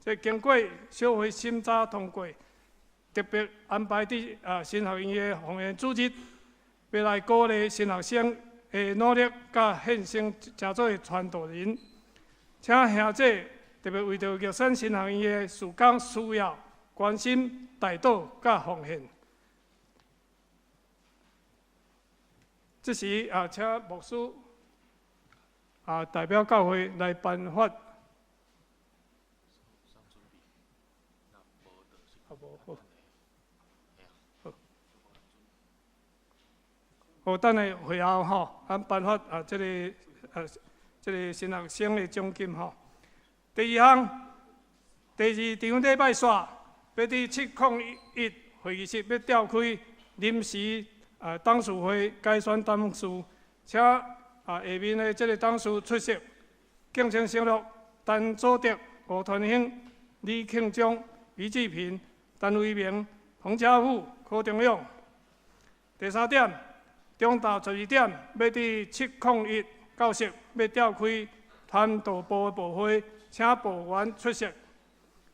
A: 這經過小會審查通過，特別安排佇神學院的奉獻主日，欲來鼓勵神學生的努力，佮獻身成做傳道人。請兄姐特別為著玉山神學院的事工需要關心、代禱佮奉獻。這時啊，請牧師啊代表教會來頒發。好，好，好，等下會後吼，咱頒發啊，這個神學生的獎金吼。第二項，第二場禮拜煞，欲佇701會議室欲召開臨時董事會改選董事，請下面的這個董事出席。敬請省略：陳祖德、吳傳興、李慶忠、余志平、陳維明、彭家富、柯中勇。第三點，中晝12點欲佇701教室欲召開傳道部的部會，請部員出席。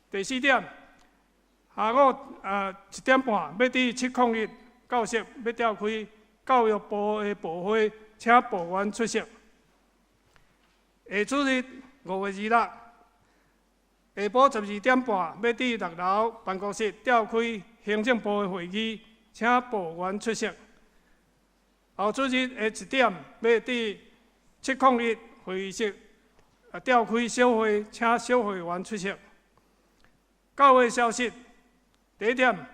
A: 第四點，下午1點半欲佇701教室欲召開教育部的部會，請部員出席。下主日5月26，下晡12點半欲佇6樓辦公室召開行政部的會議，請部員出席。後主日的1點欲佇701會議室召開小會，請小會員出席。教會消息，第一點，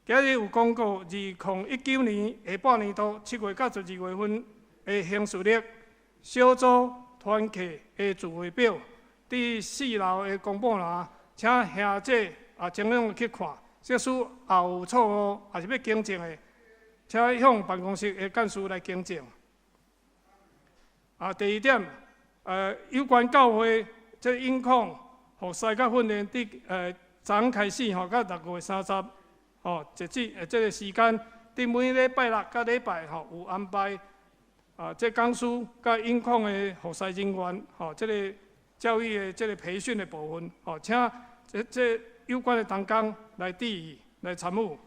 A: 今日有公告，2019年下半年度7月到12月份的行事曆、小組團契的聚會表，佇4樓的公布欄，請兄姐盡量去看。即使也有錯誤，抑是欲更正的，請向辦公室的幹事來更正。第二點，有關教會這音控服侍佮訓練，佇昨昏開始吼，到6月30吼，截止這個時間，佇每禮拜六佮禮拜吼有安排這講師佮音控的服侍人員吼，這個教育的這個培訓的部分吼，請這有關的同工來注意來參與。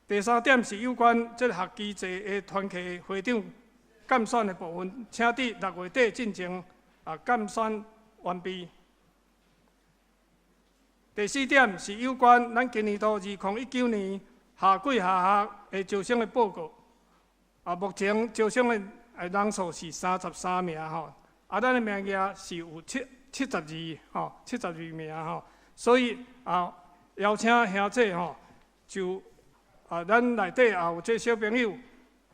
A: 第三點是有關這個學期制的團契會長監選的部分，請佇6月底進前監選完畢。第四點是有關咱今年度2019年夏季下學的招生的報告。目前招生的人數是33名吼，咱的名額是有72吼，72名吼，所以邀請兄姐吼，就咱內底也有這小朋友，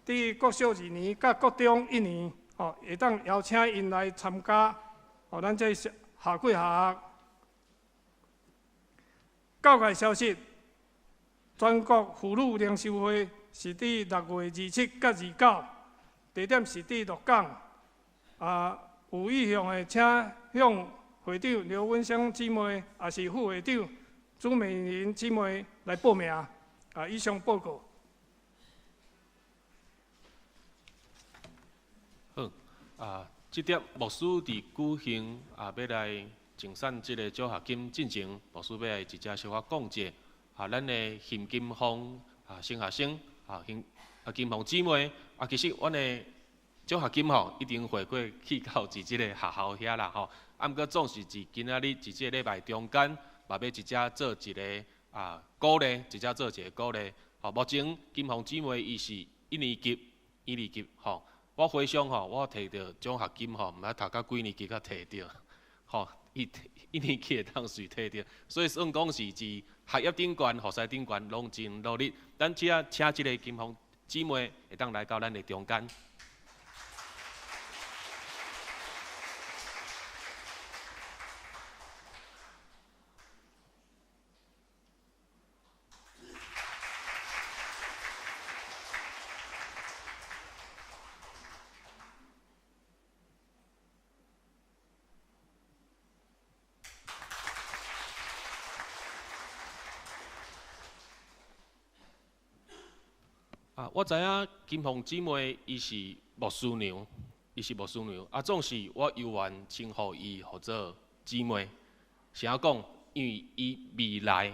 A: 佇國小二年佮國中一年，吼，會當邀請𪜶來參加，吼，咱這夏季下學。教界消息，全國婦女靈修會是佇6月27佮29，地點是佇鹿港。有意向的，請向會長劉文生姊妹，抑是副會長朱美玲姊妹來報名。以上報告。
D: 好，這點牧師佇舉行欲來贈送這個獎學金進前，牧師欲來直接小可講者。咱的邢金鳳新學生邢金鳳姊妹其實阮的獎學金吼已經匯過去到佇這個學校遐啦吼。毋過總是佇今仔日佇這個禮拜中間，嘛欲直接做一個鼓勵，直接做一個鼓勵。吼，目前金鳳姊妹伊是一年級，一年級吼。我回想吼，我摕著獎學金吼，毋知讀到幾年級才摕著，吼，一一年級會當隨摕著，所以算講是佇學業頂懸、服侍頂懸攏真努力。咱這請這個金鳳姊妹會當來到咱的中間。我知影金鳳姊妹伊是牧師娘，伊是牧師娘。總是我猶原稱呼伊號做姊妹。是按講？因為伊未來，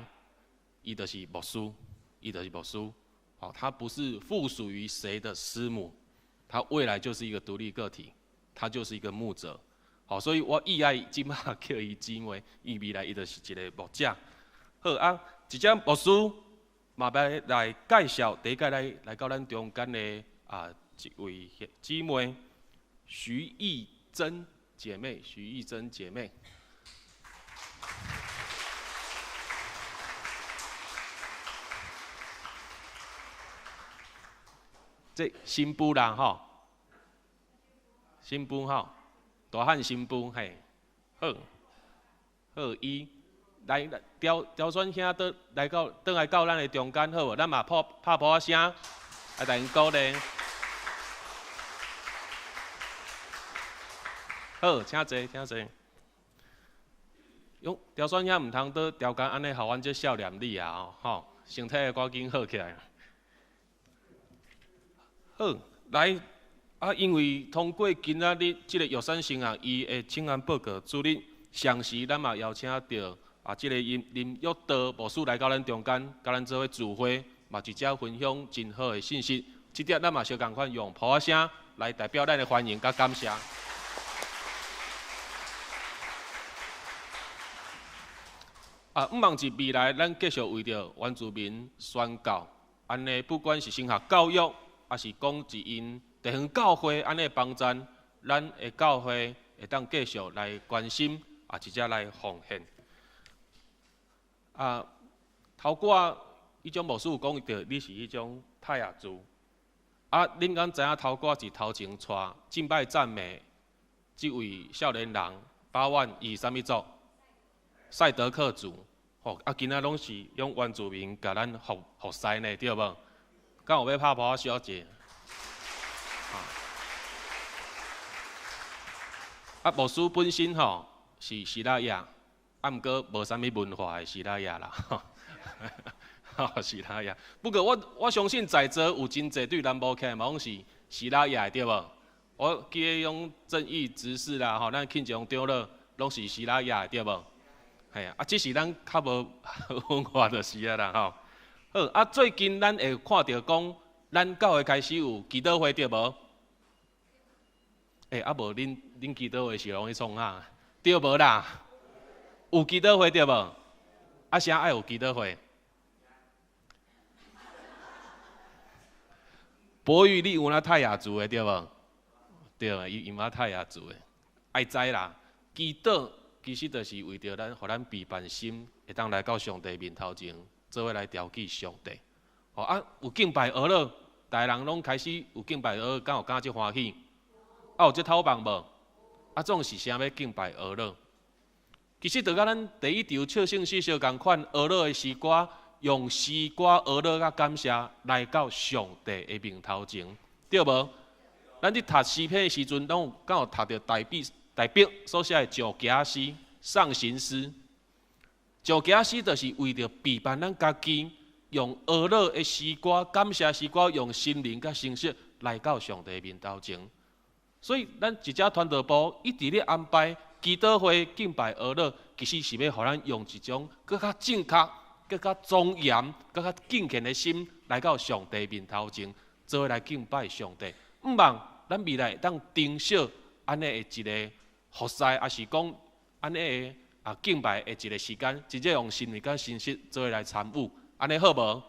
D: 伊就是牧師，伊就是牧師。好，他不是附屬於誰的師母，他未來就是一個獨立個體，他就是一個牧者。好，所以我意愛這馬叫伊姊妹，伊未來伊就是一個牧者。好啊，一隻牧師嘛欲來介紹，第一個來到咱中間的啊一位姊妹徐義珍姐妹，徐義珍姐妹。這新婦人吼，新婦吼，大漢新婦嘿，好，好伊來刁刁選兄倒來到轉來到咱的中間好無？咱嘛拍拍噗仔聲，來共𪜶鼓勵。好，請坐，請坐。喲，刁選兄毋通倒調工按呢，予阮這少年你啊吼，身體會趕緊好起來。好，來啊！因為通過今仔日這個玉山神學伊的請安報告主日，同時咱嘛邀請著啊，這個林林玉道牧師來到咱中間，佮咱做伙聚會，嘛一隻分享真好的信息。這點咱嘛相仝款用噗仔聲來代表咱的歡迎佮感謝。啊，毋望佇未來，咱繼續為著原住民宣教，按呢不管是神學教育，抑是講是𪜶地方教會按呢幫贊，咱的教會會當繼續來關心，啊，直接來奉獻。啊，頭拄彼種牧師有講著，你是彼種泰雅族。啊，恁敢知影頭拄是頭前帶敬拜讚美這位少年人八萬伊是啥物族？賽德克族。吼，啊，今仔攏是用原住民共咱服服侍呢，對無？敢有欲拍噗仔小姐？啊，牧師本身吼是西拉雅，啊，毋過無啥物文化的西拉雅啦，吼，西拉雅。不過我我相信在座有真濟對南部起來嘛攏是西拉雅的，對無？我記得用正義執事啦，吼，咱慶長長老攏是西拉雅的，對無？嘿啊，只是咱較無文化就是啊啦，吼。好，啊，最近咱會看著講，咱教會開始有祈禱會對無？欸，啊無恁恁祈禱會是攏咧創啥？對無啦？有祈禱會對無？啊，啥愛有祈禱會？博玉，你有影泰雅族的對無？對，伊有影泰雅族的，愛知啦。祈禱其實就是為著咱，予咱備辦心會當來到上帝面頭前，做伙來調記上帝。吼啊，有敬拜呵咾，逐个人攏開始有敬拜呵咾，敢有感覺歡喜？啊，有這頭夢無？啊，總是啥欲敬拜呵咾？其實就佮咱第一場唱聖詩相仝款，呵咾的詩歌，用詩歌呵咾佮感謝來到上帝的面頭前，對無？咱佇讀詩篇的時陣，攏有敢有讀著大衛大衛所寫的上行詩、上行詩。上行詩就是為著備辦咱家己，用呵咾的詩歌、感謝詩歌，用心靈佮誠實來到上帝面頭前。所以，咱一隻傳道部一直咧安排祈禱會、敬拜呵咾，其實是欲予咱用一種閣較正確、閣較莊嚴、閣較敬虔的心來到上帝面頭前，做伙來敬拜上帝。毋望咱未來會當珍惜按呢的一個服侍，抑是講按呢的啊敬拜的一個時間，真正用心靈佮誠實做伙來參與，按呢好無？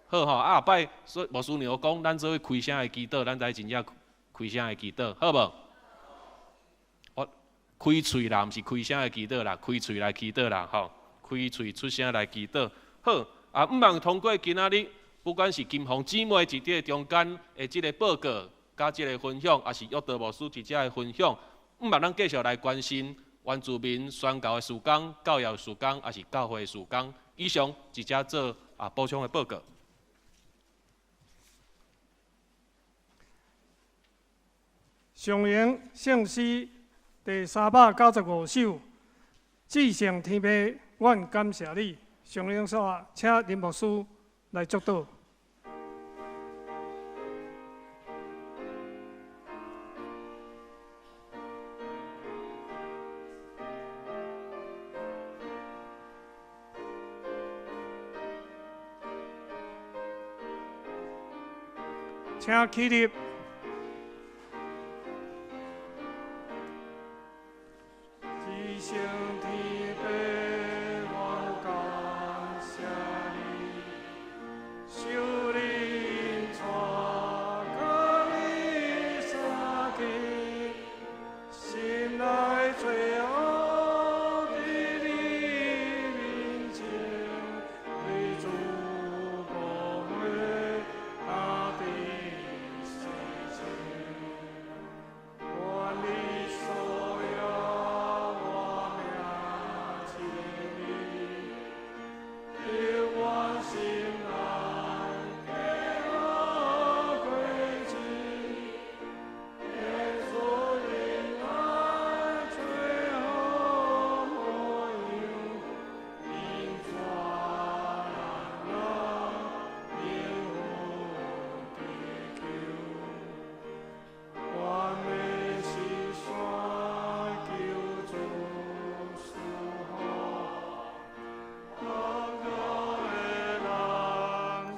D: 好吼！啊，後擺所以牧師娘講，咱做伙開聲的祈禱，咱才真正開聲的祈禱，好無？我開喙啦，毋是開聲的祈禱啦，開喙來祈禱啦，吼！開喙出聲來祈禱，好啊！毋望通過今仔日，不管是金鳳姊妹佇這個中間的這個報告，佮這個分享，抑是約德牧師佇遮的分享，毋望咱繼續來關心原住民宣教的事工、教育事工，抑是教會的事工。以上佇遮做啊補充的報告。
A: 上榮聖詩第395首，至聖天父，阮感謝你。上榮煞，請林牧師來祝禱。請起立。一生天父，我感謝你，受你帶甲你相見，心內最後佇你面前，對主寶血大地洗淨，願你所有我名稱你，永遠心內加歸主，耶穌的愛最好模樣，引帶咱人靈魂得救。完美是山救主賜福，樂樂的人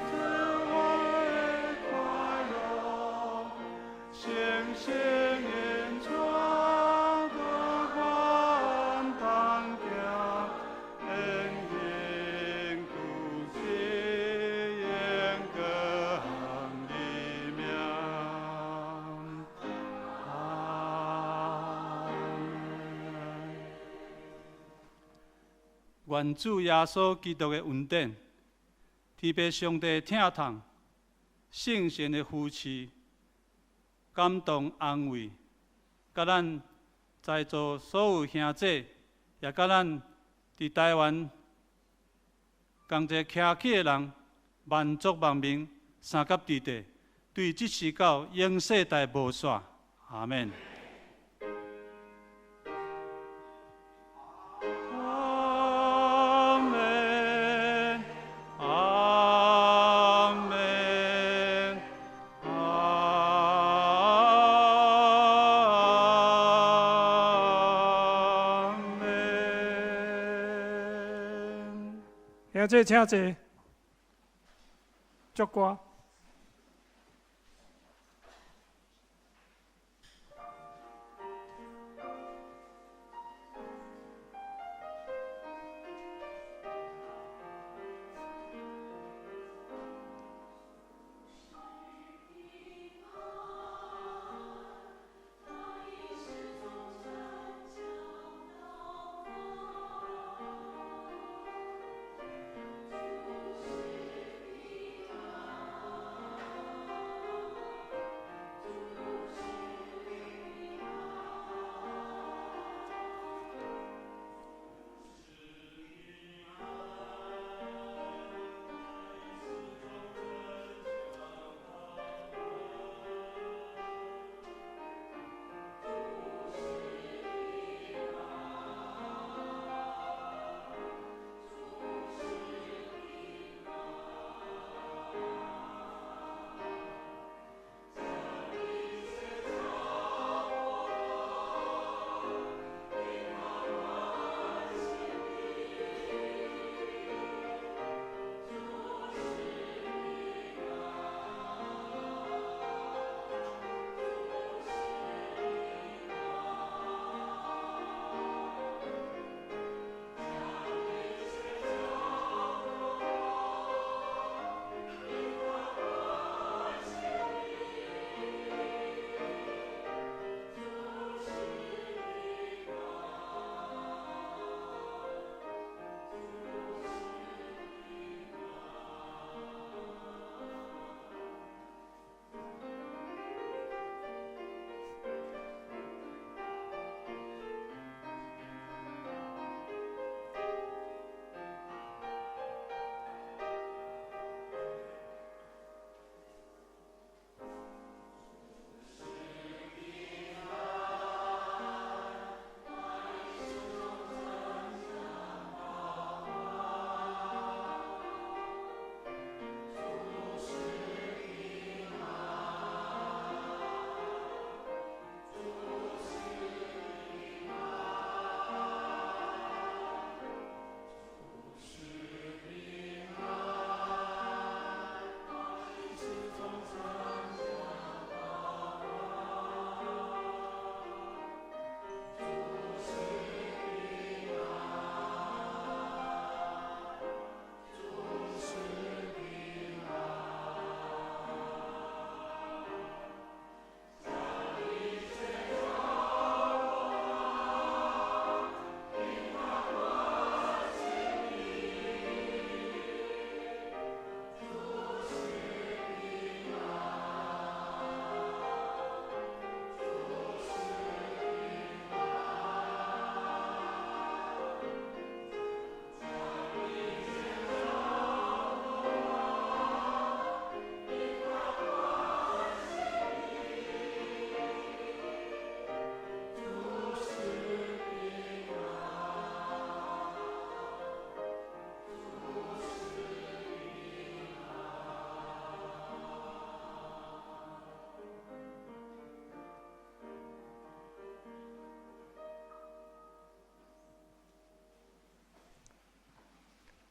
A: 最愛快樂，星星演唱歌歡彈行，恩恩故事永更的名。阿們。
C: 願主耶穌基督的恩典，天父上帝疼痛，聖神的扶持、感動、安慰，佮咱在座所有兄弟，也佮咱佇台灣仝齊徛起的人，萬族萬民，三甲佇地，對這時到永世代無煞。阿們。阿們，阿們，阿們。
A: 兄弟請坐，祝歌。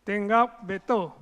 A: 電壓袂倒。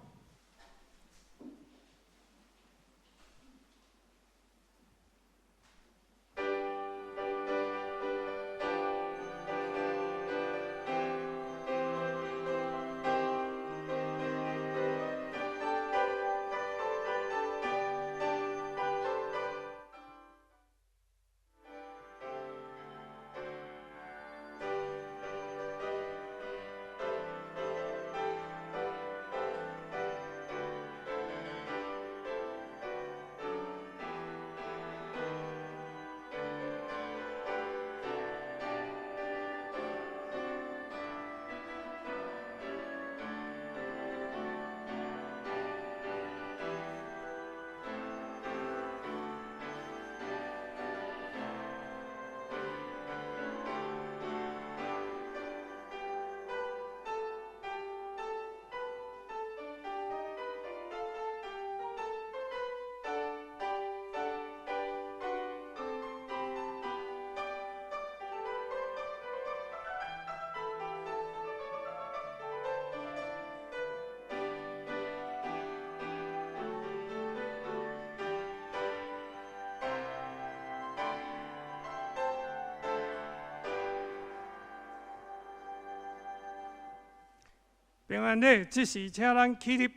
A: 平安禮，這時請咱起立，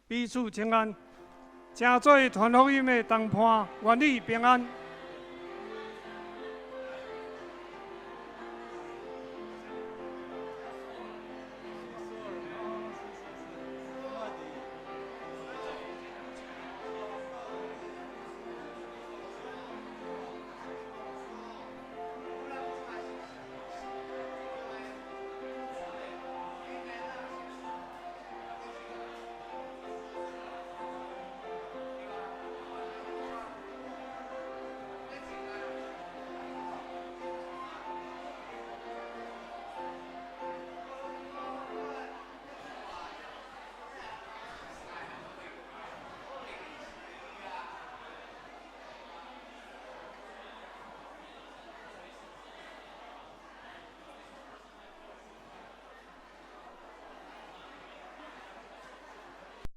A: 彼此請安，請做傳福音的同伴，願你平安。